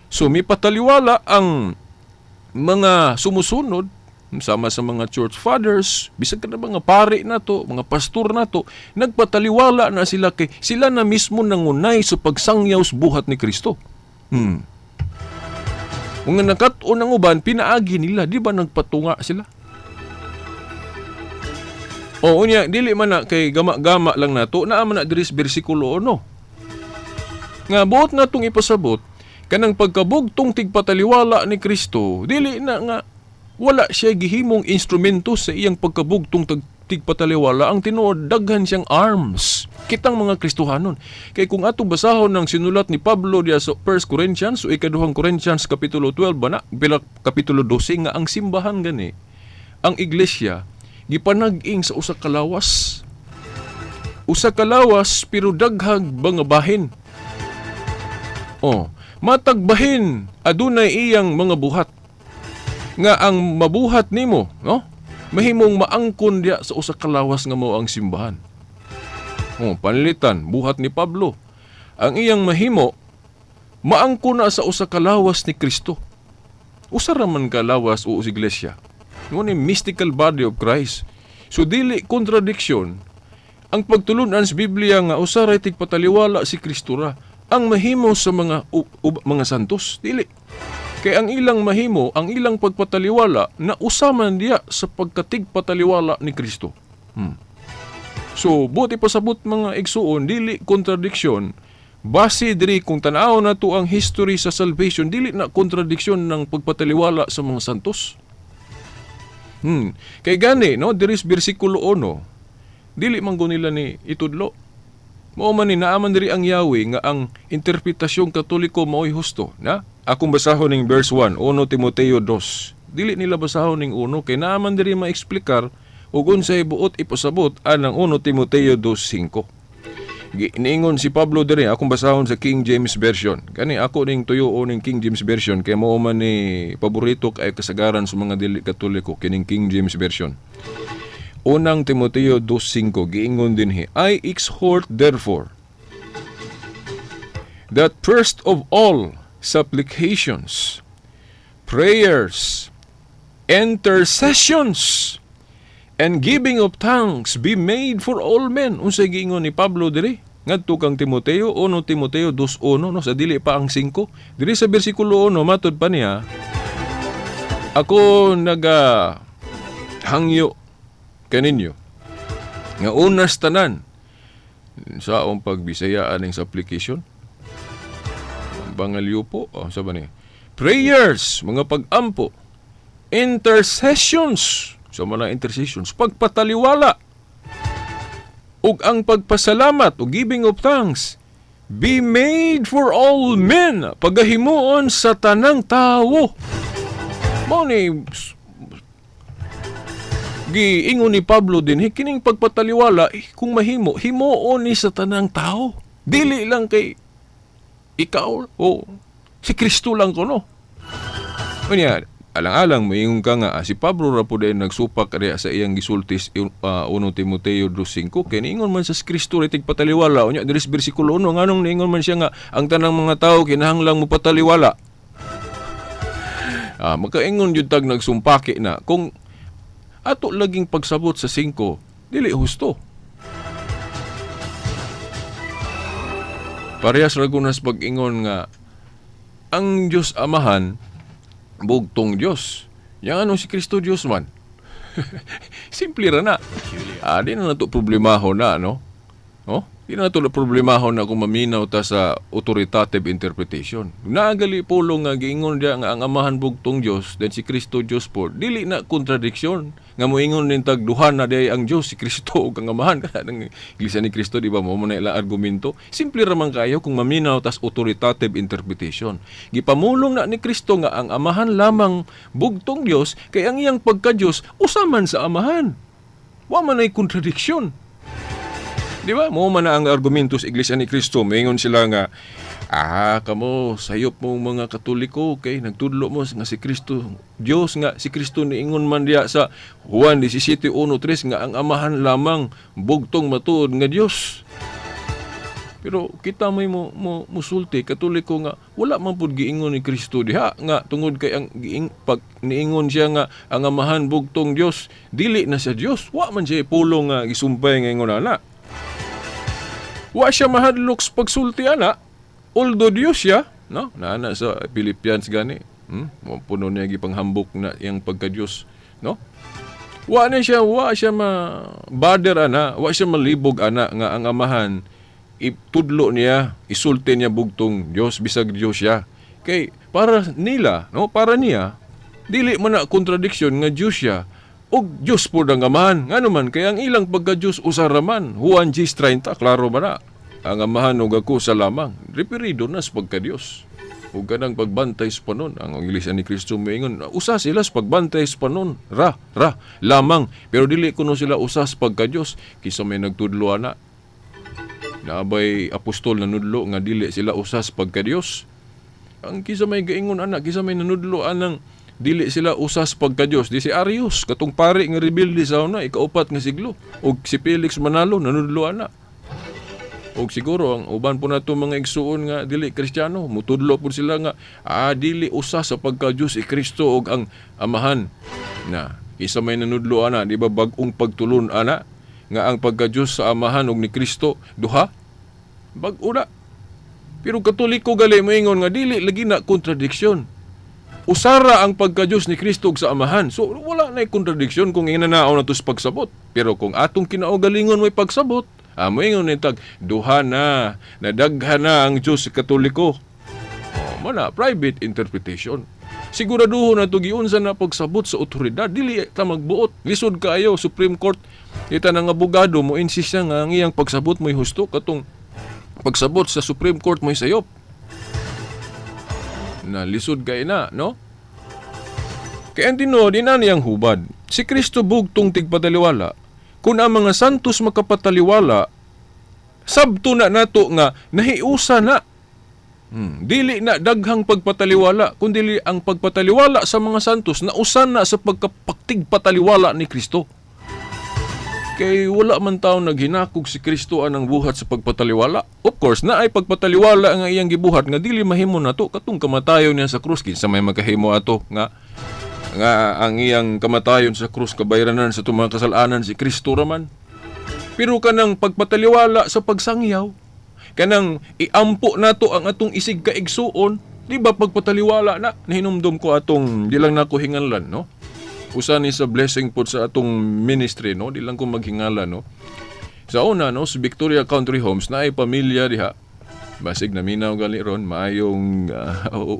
So mipataliwala ang mga sumusunod. Sama sa mga church fathers, bisag kada mga pari nato, mga pastor nato, nagpataliwala na sila kay sila na mismo nangunay sa pagsangyaw sa buhat ni Kristo. Mga nakat-on ang uban, pinaagi nila, di ba nagpatunga sila? O unya, dili man na kay gama-gama lang nato, naa man na diri sa bersikulo 1. Nga buot natong ipasabot, kanang pagkabugtong tigpataliwala ni Kristo, dili na nga wala siya gihimong instrumento sa iyang pagkabugtong tigpataliwala. Ang tinuod, daghan siyang arms. Kitang mga Kristohanon. Kay kung atong basahon ng sinulat ni Pablo diya sa 1 Corinthians o ikaduhang Corinthians kapitulo 12 ba na, bila kapitulo 12 nga ang simbahan gani, ang iglesia gipanag-ing sa usa ka lawas. Usa ka lawas pero daghang mga bahin. Oh, matag bahin adunay iyang mga buhat. Nga ang mabuhat nimo, no? Mahimong maangkon diya sa usa ka lawas nga mao ang simbahan. Oh, panlitan buhat ni Pablo. Ang iyang mahimo maangkon na sa usa ka lawas ni Kristo. Usa ra man ka lawas o iglesia. Mo ni mystical body of Christ. So dili contradiction ang pagtulunan sa Biblia nga usa ra tigpataliwala si Kristo ra ang mahimo sa mga mga santos, dili. Kay ang ilang mahimo, ang ilang pagpataliwala na usaman diya sa pagkatigpataliwala ni Kristo. So, buti pasabot mga igsuon, dili contradiction. Base diri kung tan-aw nato ang history sa salvation, dili na contradiction ng pagpataliwala sa mga santos. Kay gani, no, diri sa bersikulo 1, dili man ko nila ni itudlo. Mao man ni naaman diri ang yawi nga ang interpretasyong Katoliko mao'y husto, na? Akong basahon ning verse 1, 1 Timoteo 2. Dili nila basahon ning 1 kay naaman diri maeksplikar ug unsay buot ipasabot anang 1 Timoteo 2:5. Niingon si Pablo diri, akong basahon sa King James Version. Kani ako ning tuyoon ning King James Version kay mao man ni paborito kay kasagaran sa mga dili Katoliko kining King James Version. Unang Timoteo 2:5 giingon dinhi, I exhort therefore that first of all supplications, prayers, intercessions, and giving of thanks be made for all men. Unsay giingon ni Pablo diri? Ngadto kang Timoteo, 1 Timoteo 2:1, no, sa dili pa ang 5. Diri sa bersikulo 1 matud pa niya, ako naga hangyo kaninyo nga unas tanan sa akong pagbisaya aning supplication, bangalyo po, oh, sa ba ni prayers, mga pag-ampo, intercessions, sa mga intercessions, pagpataliwala, ug ang pagpasalamat o giving of thanks be made for all men, pagahimuon sa tanang tawo. Mao ni giingon ni Pablo din, kining pagpataliwala, kung mahimo, himuon ni sa tanang tao, dili lang kay ikaw o si Kristo lang kuno. Unya, alang-alang moingon ka nga si Pablo ra pud ay nagsupak kaniya sa iyang gisultis 1 Timoteo 2:5 kay niingon man sa Kristo ra tigpataliwala. Unya diri sa bersikulo 1, nganong niingon man siya nga ang tanang mga tawo kinahanglang mopataliwala? Makaingon jud tag nagsumpaki na kung ato laging pagsabot sa 5 dili husto. Parehas ra gunas pag-ingon nga ang Dios Amahan bugtong Dios. Yang ano si Kristo Dios man. Simple ra na. Di na nato problemahon na, no? Oh? Di na nato problemahon na kung maminaw ta sa authoritative interpretation. Naagali pulong nga giingon diya nga ang Amahan bugtong Dios, then si Kristo Dios po. Dili na contradiction nga moingon nin tag duha na day ang Dios, si Kristo ug ang Amahan. Kanang Iglesia ni Kristo, di ba mo na ila argumento. Simple ra man kayo kung maminaw tas authoritative interpretation. Gipamulong na ni Kristo nga ang Amahan lamang bugtong Dios kay ang iyang pagka-Dios usaman sa Amahan. Wa man ay contradiction. Di ba? Mo man na ang argumento sa Iglesia ni Kristo. Moingon sila nga, kamo, sayop mong mga Katoliko, kay nagtudlo mo nga si Kristo, Dios nga, si Kristo niingon man diya sa Juan 17:1-3 nga ang Amahan lamang bugtong matuod nga Dios. Pero kita may mo, mo musulti Katoliko nga wala man pud giingon ni Kristo diha nga tungod kay ang giing, pag niingon siya nga ang Amahan bugtong Dios, dili na siya Dios. Wa man siya pulong nga gisumpay nga ingon ana. Wa siya mahadlok sa pagsulti ana. Although Dios siya, no? Naana sa Philippians gani. Puno niya gipanghambok na iyang pagka-Dios, no? Wa na siya, wa siya ma bother ana, wa siya malibog ana nga ang Amahan itudlo niya, isulti niya bugtong Dios bisag Dios siya. Kay para nila, no, para niya dili man na contradiction nga Dios siya ug Dios pud ang Amahan. Ngano man kay ang ilang pagka-Dios usa ra man. Juan 10:30, klaro ba na? Ang Amahan ug ako sa lamang. Referido na sa pagka-Dios. Ug kanang pagbantay sa panon, ang Iglesia ni Cristo moingon, usa sila sa pagbantay sa panon, ra, ra, lamang. Pero dili kuno sila usa sa pagka-Dios, kisa may nagtudlo ana. Naabay apostol nanudlo nga dili sila usas pagka-Dios. Ang kisa may gaingon ana, kisa may nanudlo anang dili sila usas pagka-Dios. Di si Arius, katong pari nga rebelde sa una, ikaupat nga siglo. Og si Felix Manalo nanudlo ana. Og siguro ang uban po nato mga igsuon nga dili Kristiyano, mutudlo po sila nga dili usa sa pagka-Dios si Kristo og ang Amahan. Na isa may nanudlo ana, di ba bag-ong pagtulon ana nga ang pagka-Dios sa Amahan og ni Kristo duha? Bag-o na. Pero Katoliko gali moingon nga dili lagi na contradiction. Usara ang pagka-Dios ni Kristo ug sa Amahan. So wala na contradiction kung inanaw na to sa pagsabot. Pero kung atong kinaugalingon may pagsabot, moingon ni tag duha na, nadaghan na ang Dios sa Katoliko. Oh, mana private interpretation. Siguraduhon na to giunsa na pagsabot sa otoridad, dili ta magbuot. Lisod kaayo Supreme Court. Kita nang abogado mo insist siya nga ang iyang pagsabot mo'y husto katong pagsabot sa Supreme Court mo'y sayop. Na lisod kay na, no? Kaya ang tinuod, ina niyang hubad. Si Kristo bugtong tigpataliwala. Kung ang mga santos makapataliwala, sabto na nato nga nahiusa na. Dili na daghang pagpataliwala, kundi ang pagpataliwala sa mga santos na usan na sa pagkapaktigpataliwala ni Kristo. Kay wala man taon naghinakog si Kristo anang buhat sa pagpataliwala. Of course, na ay pagpataliwala nga iyang gibuhat nga dili mahimo nato katong kamatayon niya sa krus. Kinsa may makahimo ato nga nga ang iyang kamatayon sa krus kabayranan sa tumang kasalanan, si Kristo raman. Pero kanang pagpataliwala sa pagsangyaw, kanang iampo nato ang atong isig kaigsuon, di ba pagpataliwala na? Nahinumdum ko atong di lang nako hingalan, no? Usa ni sa blessing pod sa atong ministry, no? Di lang ko maghingalan, no? Sa una, no, sa Victoria Country Homes na ay pamilya diha. Basig naminaw gali ron, maayong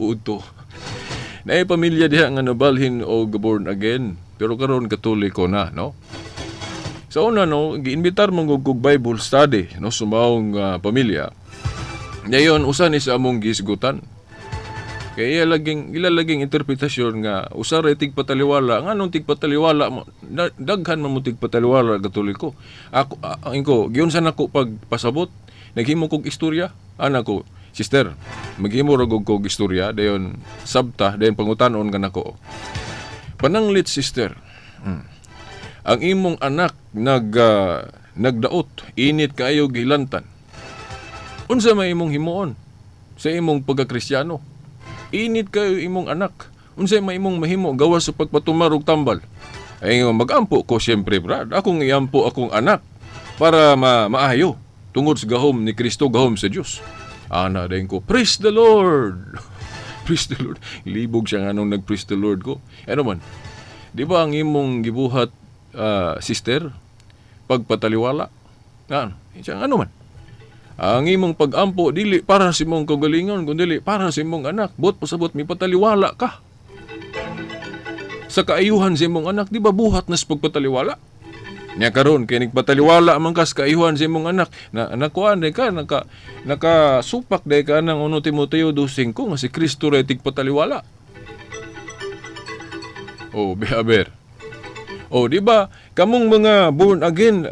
udto. Naay pamilya diha nga nabalhin og born again, pero karon Katoliko na, no? Sa una, no, giinbitar man og Bible study, no, sa maong pamilya. Ngayon, usa ni sa among gisgutan. Kaya ila laging interpretasyon nga usa ra tigpataliwala. Nganong tigpataliwala mo? Daghan man mo tigpataliwala Katoliko. Ako ko giunsa nako pagpasabot, naghimo kog istorya. Ana ko, "Sister, maghimo ra gud kog istorya dayon sabta, dayon pangutanon ka nako. Pananglit, sister. Ang imong anak nagdaot, init kaayo gilantan. Unsa may imong himuon sa imong pagkakristyano? Init kayo imong anak. Unsa may imong mahimo gawas sa pagpatumar og tambal?" Ay nga, "Magampo ko siyempre, brad. Akong iampo akong anak para maayo tungod sa gahom ni Kristo, gahom sa Dios." Ana dayon ko, "Praise the Lord. Praise the Lord." Libog siya nga nung nag-praise the Lord ko. Ano man, di ba ang imong gibuhat, sister, pagpataliwala? Ano? Siya, ano man? Ang imong pag-ampo dili para sa imong kaugalingon, kundi para sa imong anak. Buot pasabot mi pataliwala ka sa kaayuhan sa imong anak, di ba buhat na sa pagpataliwala? Nya karon kay nagpataliwala man ka sa kaayuhan sa imong anak, na nakuan day ka, nakasupak day ka ng 1 Timoteo 2:5 nga si Kristo ray tigpataliwala. Oh, be aber. Oh, di ba? Kamong mga born again,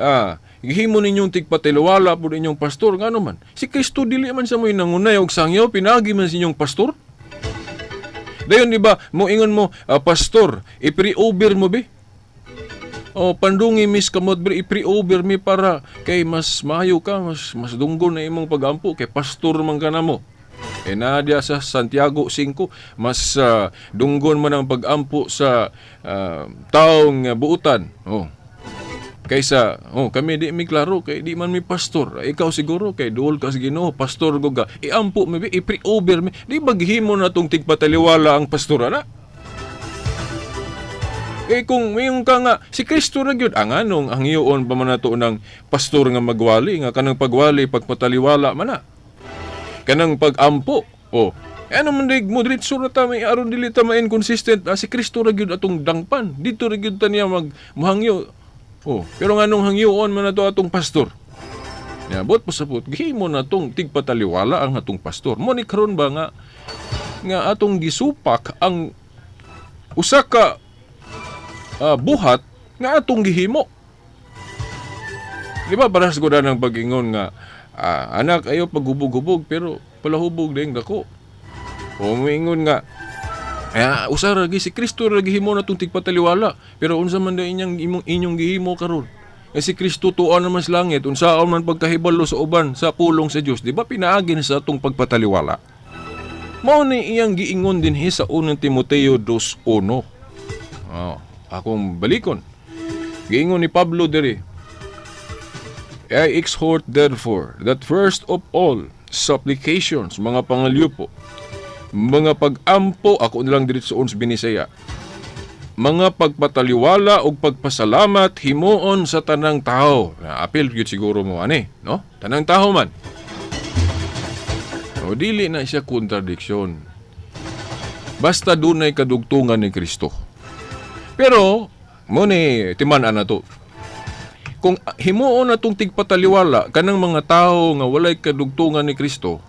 gihimo ninyong tigpataliwala pud inyong pastor, ngano man? Si Kristo dili man sa mo'y nangunay og sangyaw, pinagi man sa inyong pastor. Dayon di ba, mo ingon mo, "Pastor, i-pray over mo be." Oh, pandungi mis kamot bre, i-pray over mi para kay mas maayo ka, mas mas dunggon na imong pagampo kay pastor man ka namo. E nadia sa Santiago 5, mas dunggon man ang pagampo sa taong buutan. Oh. Kaysa, oh, kami di mi klaro kay di man mi pastor. Ikaw siguro kay duol ka sa Ginoo, pastor go ka. Iampo mi, i-pray over mi. Di ba gihimo na tong tigpataliwala ang pastor ana? Eh kung mayon ka nga si Kristo ra gyud ang anong hangyoon pa man nato ng pastor nga magwali, nga kanang pagwali pagpataliwala man na. Kanang pagampo. Oh. Eh, ano man dig mo diretso ra ta may aron dili ta ma-inconsistent, si Kristo ra gyud atong dangpan. Dito ra gyud ta niya mag mohangyo. Oh, pero nganong hangyoon man nato atong pastor? Ya, buot pasabot, gihimo na tong tigpataliwala ang atong pastor. Mo ni karon ba nga nga atong gisupak ang usa ka buhat nga atong gihimo. Di ba parehas ko na ng pag-ingon nga anak, ayo paghubog-hubog pero palahubog din dako. O moingon nga usa ra gi si Kristo ra gihimo na tong tigpataliwala, pero unsa man da inyang imong inyong gihimo karon? Eh si Kristo tuan naman sa langit, unsaon man pagkahibalo sa uban sa pulong sa Dios, di ba pinaagi na sa atong pagpataliwala? Mao ni iyang giingon dinhi sa unang Timoteo 2:1. Oh, akong balikon. Giingon ni Pablo diri, "I exhort therefore that first of all supplications," mga pangalyupo, mga pag-ampo, ako nilang diretso sa Binisaya, "mga pagpataliwala ug pagpasalamat himuon sa tanang tao." Na apil gyud siguro mo ani, no? Tanang tao man. O dili na siya kontradiksyon. Basta dunay kadugtungan ni Kristo. Pero mo ni timan-an na to. Kung himuon na tong tigpataliwala kanang mga tao nga walay kadugtungan ni Kristo,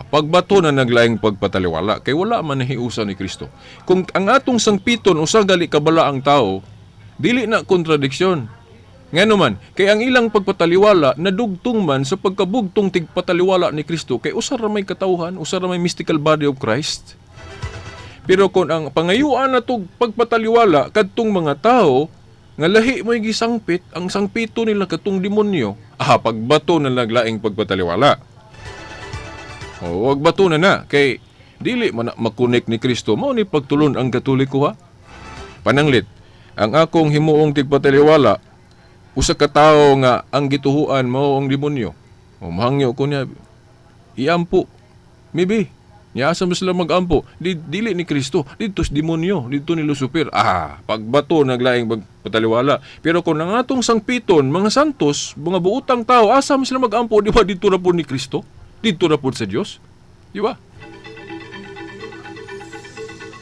pagbato na naglaing pagpataliwala kay wala man nahiusa ni Kristo. Kung ang atong sangpiton usa gali kabala ang tao, dili na kontradiksyon. Ngano man, kay ang ilang pagpataliwala nadugtong man sa pagkabugtong tigpataliwala ni Kristo kay usa ra may katawhan, usa ra may mystical body of Christ. Pero kung ang pangayuan na tog pagpataliwala kadtong mga tao nga lahi mo'y gisangpit, ang sangpito nila katong demonyo, pagbato na naglaing pagpataliwala. O, wag bato na na kay dili man na makunik ni Kristo. Mao ni pagtulon ang Katoliko, ha. Pananglit, ang akong himuong tigpataliwala usa ka tawo nga ang gituhuan mao ang demonyo. O mahangyo ko niya, iampo. Maybe niya asa mo sila magampo? Di, dili ni Kristo, dito sa demonyo, dito ni Lucifer. Pagbato naglaing pagpataliwala. Pero kung ang atong sangpiton, mga santos, mga buutang tao, asa mo sila magampo? Di ba dito na po ni Kristo? Dito na po sa Dios? Di ba?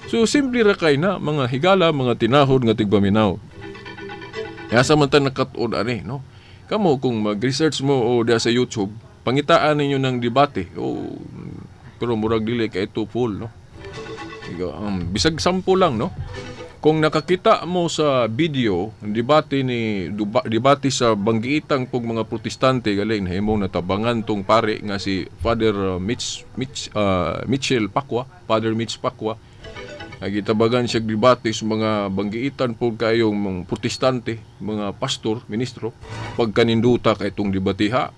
So simple ra kay na, mga higala, mga tinahod nga tigpaminaw. Asa man ta nakat-on ani, no? Kamo kung mag-research mo o diya sa YouTube, pangitaan ninyo ng debate. O pero murag dili kay ito full, no? Ikaw, bisag 10 lang, no? Kung nakakita mo sa video, ang debate ni duba, debate sa banggiitang pug mga Protestante galing nahimong natabangan tong pare nga si Father Mitchell Pacwa, Father Mitch Pacwa. Nagitabagan siya debate sa mga banggiitan po kayong mga Protestante, mga pastor, ministro, pagkaninduta kay itong debateha.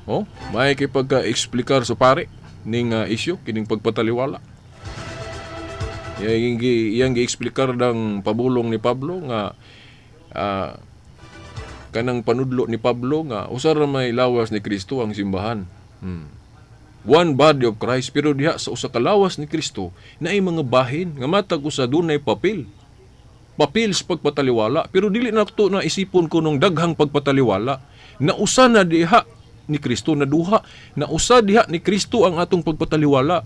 Oh, may kay pagka-eksplikar sa pare ning isyu kining pagpataliwala. Iyang gi-eksplikar ng pabulong ni Pablo nga kanang panudlo ni Pablo nga usa ra may lawas ni Kristo, ang simbahan. One body of Christ, pero diha sa usa ka lawas ni Kristo naay mga bahin nga matag usa dunay papel. Papel sa pagpataliwala, pero dili na to na isipon ko nung daghang pagpataliwala. Nausa na diha ni Kristo, naduha, nausa diha ni Kristo ang atong pagpataliwala.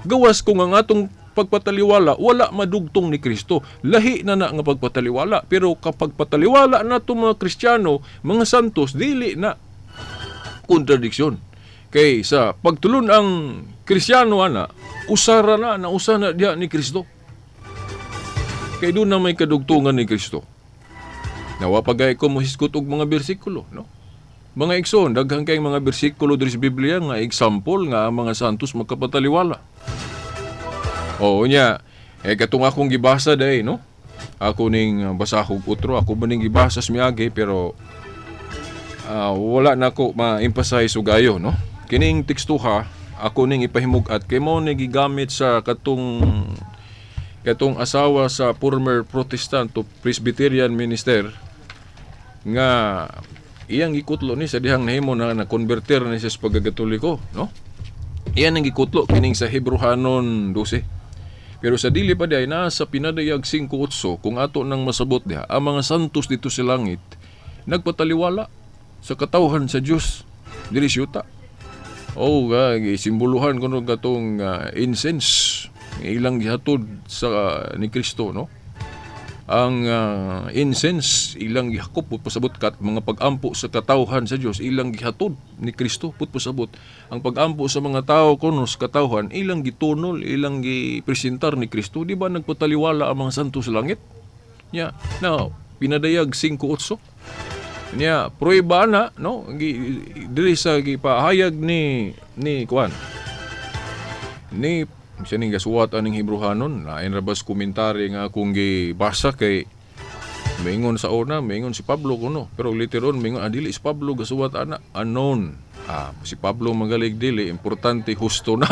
Gawas kung ang atong pagpataliwala wala madugtong ni Kristo, lahi na na nga pagpataliwala. Pero kapag pataliwala na itong mga Kristiyano, mga santos, dili na kontradiksyon. Kay sa pagtulon ang Kristiyano ana, usara na, nausa na diha ni Kristo. Kay doon na may kadugtungan ni Kristo. Nawa pagay ko mohisgot og mga bersikulo, no? Mga igsoon, daghan kay mga bersikulo diri sa Biblia nga example nga ang mga santos magkapataliwala. Oo nya, eh katong akong gibasa day, no? Ako ning basahog utro, ako ba ning gibasa sa miagi, pero wala na ko ma-emphasize og ayo, no? Kining tekstuha ako ning ipahimug-at kay mao ni gigamit sa katong katong asawa sa former Protestant o Presbyterian minister nga iyang gikutlo ni sa dihang nahimo na na-converter ni siya sa pagkakatoliko, no? Iyan ang gikutlo kining sa Hebrohanon 12. Pero sa dili pa diay naa sa Pinadayag 5:8, kung ato nang masabot diha, ang mga santos dito sa langit nagpataliwala sa katawhan sa Dios diri sa yuta. Oh, gisimboluhan kuno katong incense ilang gihatod sa ni Kristo, no? Ang incense ilang gihakop, put pasabot kat mga pag-ampo sa katawhan sa Dios ilang gihatod ni Kristo, put pasabot ang pag-ampo sa mga tao kuno sa katawhan ilang gitunol, ilang gipresentar ni Kristo. Di ba nagpataliwala ang mga santo sa langit? Nya, now Pinadayag 5:8 niya prueba na, no? Diri sa gipahayag ni kuan ni siya ning gasuwat aning Hebrohanon, lain ra bas komentary nga akong gibasa kay maingon sa una, maingon si Pablo kuno, pero later on maingon dili si Pablo gasuwat ana, anon. Si Pablo magalig dili, importante husto na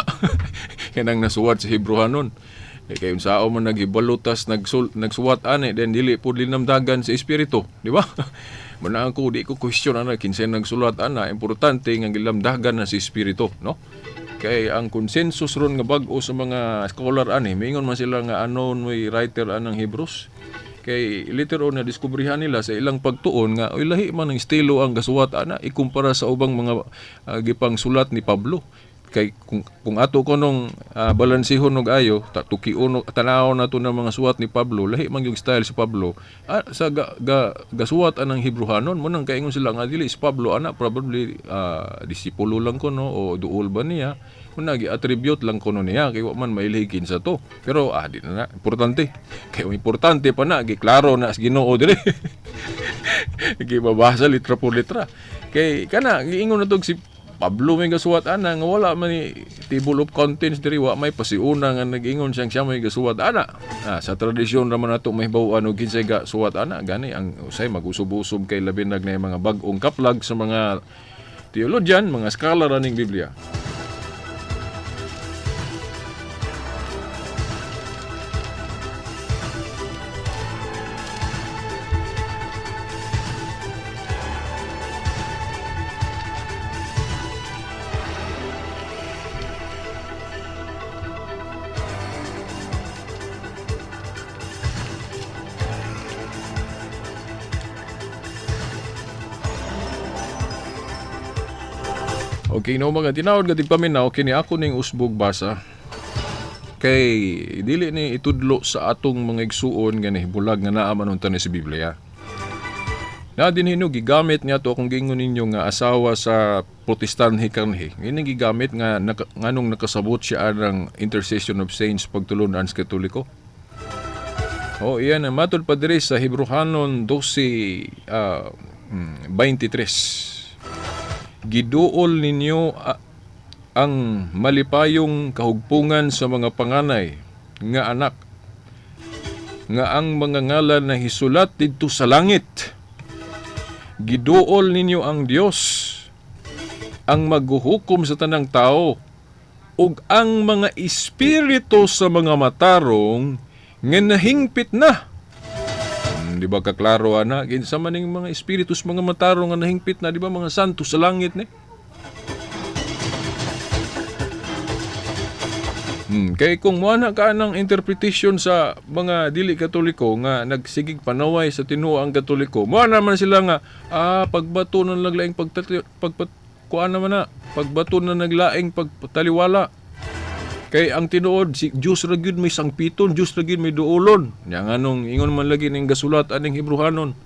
kanang nasuwat sa Hebrohanon. Kay unsao man naghibalutas nagsuwat ani, then dili pud linamdagan sa espiritu, di ba? Muna ako di ko question ana kinsay nagsulat ana, importante nga gilamdagan na sa espiritu, no? Kay ang consensus ron nga bag-o sa mga scholar ani, mingon man sila nga anon may writer anang Hebrews. Kay later on na diskubrihan nila sa ilang pagtuon nga oy lahi man ang estilo ang gasuwat ana ikumpara sa ubang mga gipang sulat ni Pablo. Kay kung ato ko nung balansihon og ayo, tukion tan-aw nato ng mga suwat ni Pablo, lahi man yung style si Pablo sa gasuwat anang Hebrohanon. Mo nang kaingon sila nga dili si Pablo ana, probably disipulo lang kuno o duol ba niya, mo na gi-attribute lang kuno niya kay wa man mailhi kinsa to. Pero di na, na importante. Kay importante pa na giklaro na sa Ginoo diri. Gibabasa litra por litra. Kay kana giingon na tog si Pablo may gasuwat ana nga wala man ni table of contents diri, wa may pasiuna nga nag-ingon siyang siya may gasuwat ana. Sa tradisyon ra man nato mahibaw-an og kinsay gasuwat ana, gani ang usay magusub-usub kay labi nag na mga bag-ong kaplag sa mga theologian, mga scholar aning Biblia. Okay, no mga tinawag nga tigpaminaw kini ako ning usbog basa. Kay dili ni itudlo sa atong mga igsuon nga nahibulag nga naa man unta ni sa Biblia. Na din hino gigamit niya to akong giingon ninyo nga asawa sa Protestant hikanhi. Ini gigamit nga nganong nakasabot siya ang intercession of saints pagtulunan sa Katoliko. Oh, iyan ang matud pa diri sa Hebrohanon 12:23. Giduol ninyo ang malipayong kahugpungan sa mga panganay nga anak, nga ang mga ngalan na hisulat didto sa langit. Giduol ninyo ang Dios, ang maghuhukom sa tanang tao, ug ang mga espiritu sa mga matarong nga nahingpit na. Di ba kaklaro ana kinsa man ning mga espiritu sa mga matarong nga nahingpit na, di ba mga santo sa langit ni? Kay kung moana ka ng interpretation sa mga dili Katoliko nga nagsigig panaway sa tinuoang Katoliko, moana man sila nga pagbato ng naglaing kuan naman na, pagbato na naglaing pagtaliwala. Kay ang tinuod si Dios ra gyud may sangpiton, Dios ra gyud may duolon. Nya nganong ingon man lagi ning gasulat aning Hebrohanon.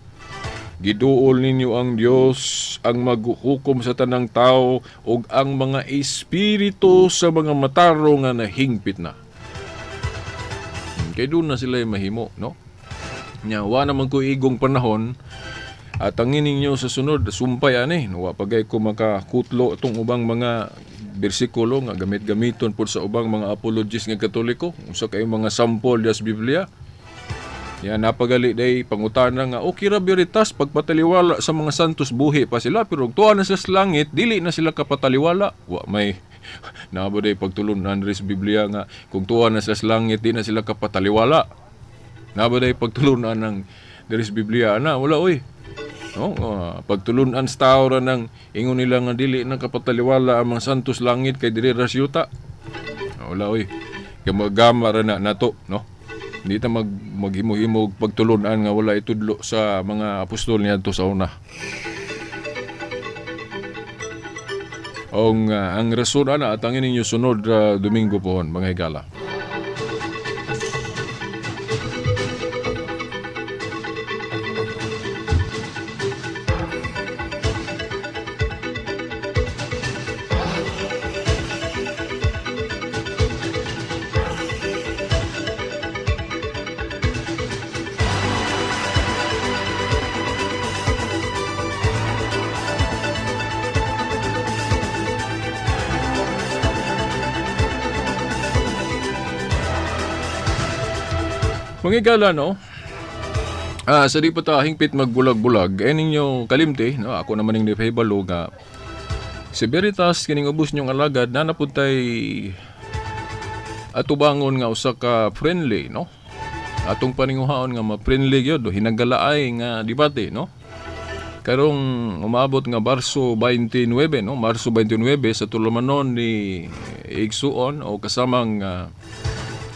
Giduol ninyo ang Dios ang maghuhukom sa tanang tao ug ang mga espiritu sa mga matarong nga nahingpit na. Kay doon na sila mahimo, no? Nya wa naman ko igong panahon at ang ninyo sa sunod sumpay ani, no, wa pagay ko makakutlo itong ubang mga bersikulo nga gamit-gamiton pud sa ubang mga apologists nga Katoliko, usa kay mga sample sa Biblia. Yan, napagali day pangutana nga okay ra Veritas pagpataliwala sa mga santos, buhi pa sila, pero tuwa na sila sa langit, dili na sila kapataliwala. Wa may naa ba day pagtulunan diri sa Biblia nga kung tuwa na sila sa langit, di na sila kapataliwala? Naa ba day pagtulunan ng diri sa Biblia ana? Wala oy. No, pagtulunan sa tao ra nang ingon nila nga dili na kapataliwala ang mga santos langit kay diri ra sa yuta. Wala oy. Kay magama ra na nato, no? Hindi ta maghimo-himo og pagtulunan nga wala itudlo sa mga apostol niadto sa una. Ong ang rason ana atangin ninyo sunod Domingo pohon, mga higala. Mga higala, no? Sa di pa ta hingpit magbulag-bulag, eh ninyo kalimti, no? Ako naman ning nipahibalo nga si Veritas kining ubos nyong alagad na napuntay atubangon nga usa ka friendly, no? Atong paninguhaon nga ma-friendly gyud, hinagalaay nga debate, no? Karong umabot nga Marso 29, no? Marso 29 sa tulumanon ni Igsuon o kasamang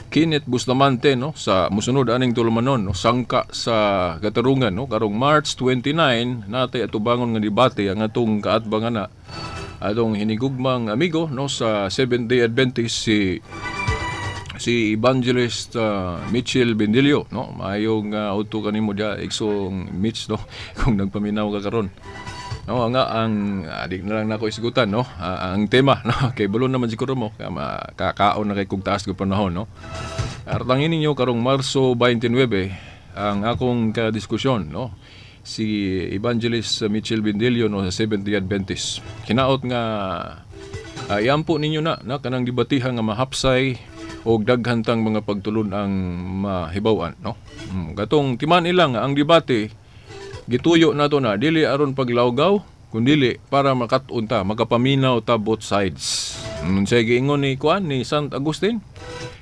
Kenneth Bustamante, no, sa musunod aning tulumanon, no, sangka sa katarungan, no, karong March 29 natay atubangon nga debate ang atong kaatbang ana, atong hinigugmang amigo, no, sa Seventh Day Adventist, si Evangelist Mitchell Bendilio, no. Maayong auto kanimo dia, Igsong Mitch, no, kung nagpaminaw ka karon, no. Nga ang di na lang nako isgutan, no, ang tema, no, kay balon naman siguro mo kakaon na kay kug taas ko panahon, no. Artangin ninyo karong Marso 29 ang akong kadiskusyon, no, si Evangelist Mitchell Bendilio, no, sa Seventh Day Adventist. Hinaot nga iampo ninyo na, na kanang debatihan nga mahapsay og daghan tang mga pagtulon ang mahibaw-an, no. Katong timan ilang ang debate gituyo nato na dili aron paglawgaw kundili para makat-on ta, makapaminaw ta both sides. Unsay giingon ni kuan ni Sant Agustin?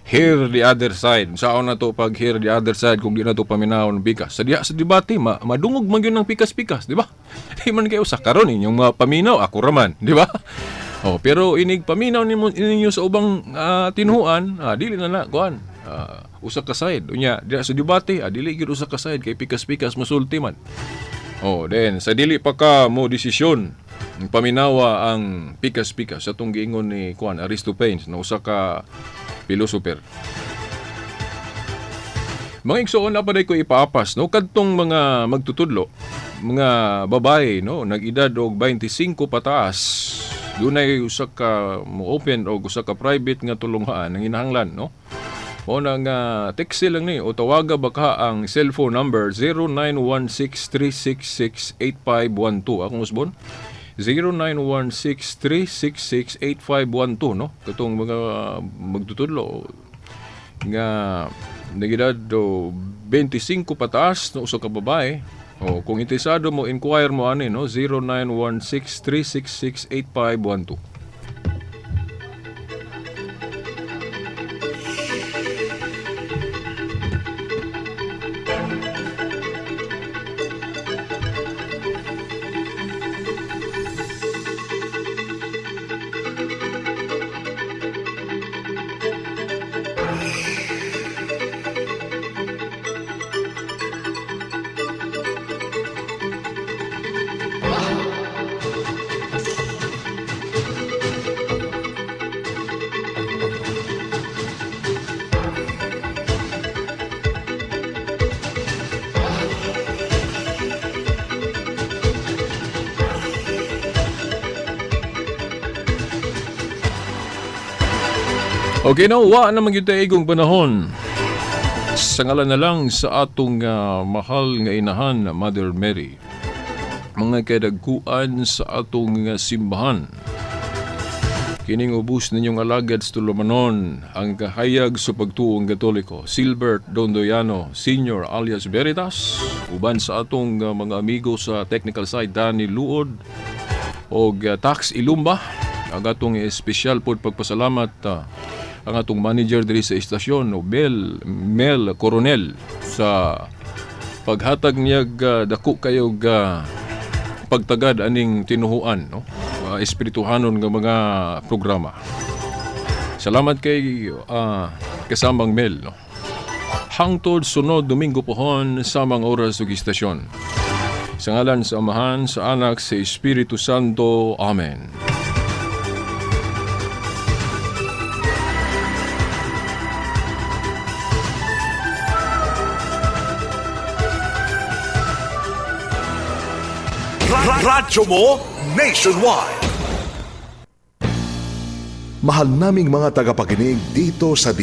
Hear the other side. Saon na to pag hear the other side kung di na to paminawon pikas? Sa diha sa debate madungog man gyud ng pikas-pikas, di ba? Di man kayo sa karon inyong mga paminaw, ako ra man, di ba? Oh, pero inig paminaw nimo ninyo sa ubang tinuan, dili na na kuan. Usa ka side. Unya, diha sa debate, dili gyud usa ka side kay pikas-pikas masulti man. Oh, then sa dili pa ka mo desisyon, paminawa ang pikas-pikas sa atong giingon ni kuan Aristophanes, no, usa ka philosopher. Mga igsoon, na pa ko ipaapas, no, kadtong mga magtutudlo, mga babae, no, nag-edad og 25 pataas, dunay usa ka mo open og usa ka private nga tulunghaan ang hinahanglan, no. Mao na nga text lang ni o tawaga baka ang cellphone number 0916-366-8512. Akong usbon, 0916-366-8512, no. Katong mga magtutudlo nga nagedad do 25 pataas, no, usa ka babae. O kung interesado mo, inquire mo ani, no, 0916-366-8512. Okay, no, wa na magyud igong panahon. Sa ngalan na lang sa atong mahal nga inahan, Mother Mary, mga kadagkuan sa atong simbahan, Kining ubos ninyong alagad sa tulumanon, ang kahayag sa pagtuong Katoliko, Silbert Dondoyano Senior alias Veritas, uban sa atong mga amigo sa technical side, Danny Luod og Tax Ilumba. Ang atong espesyal pod pagpasalamat, ang atong manager diri sa istasyon, Nobel Mel Coronel, sa paghatag niya dako kayo pagtagad aning tinuhuan, no, espirituhanon nga mga programa. Salamat kay kasamang Mel, no. Hangtod sunod Domingo pohon, samang oras ug istasyon. Sa ngalan sa Amahan, sa Anak, sa Espiritu Santo. Amen. Radyo mo nationwide. Mahal naming mga tagapakinig dito sa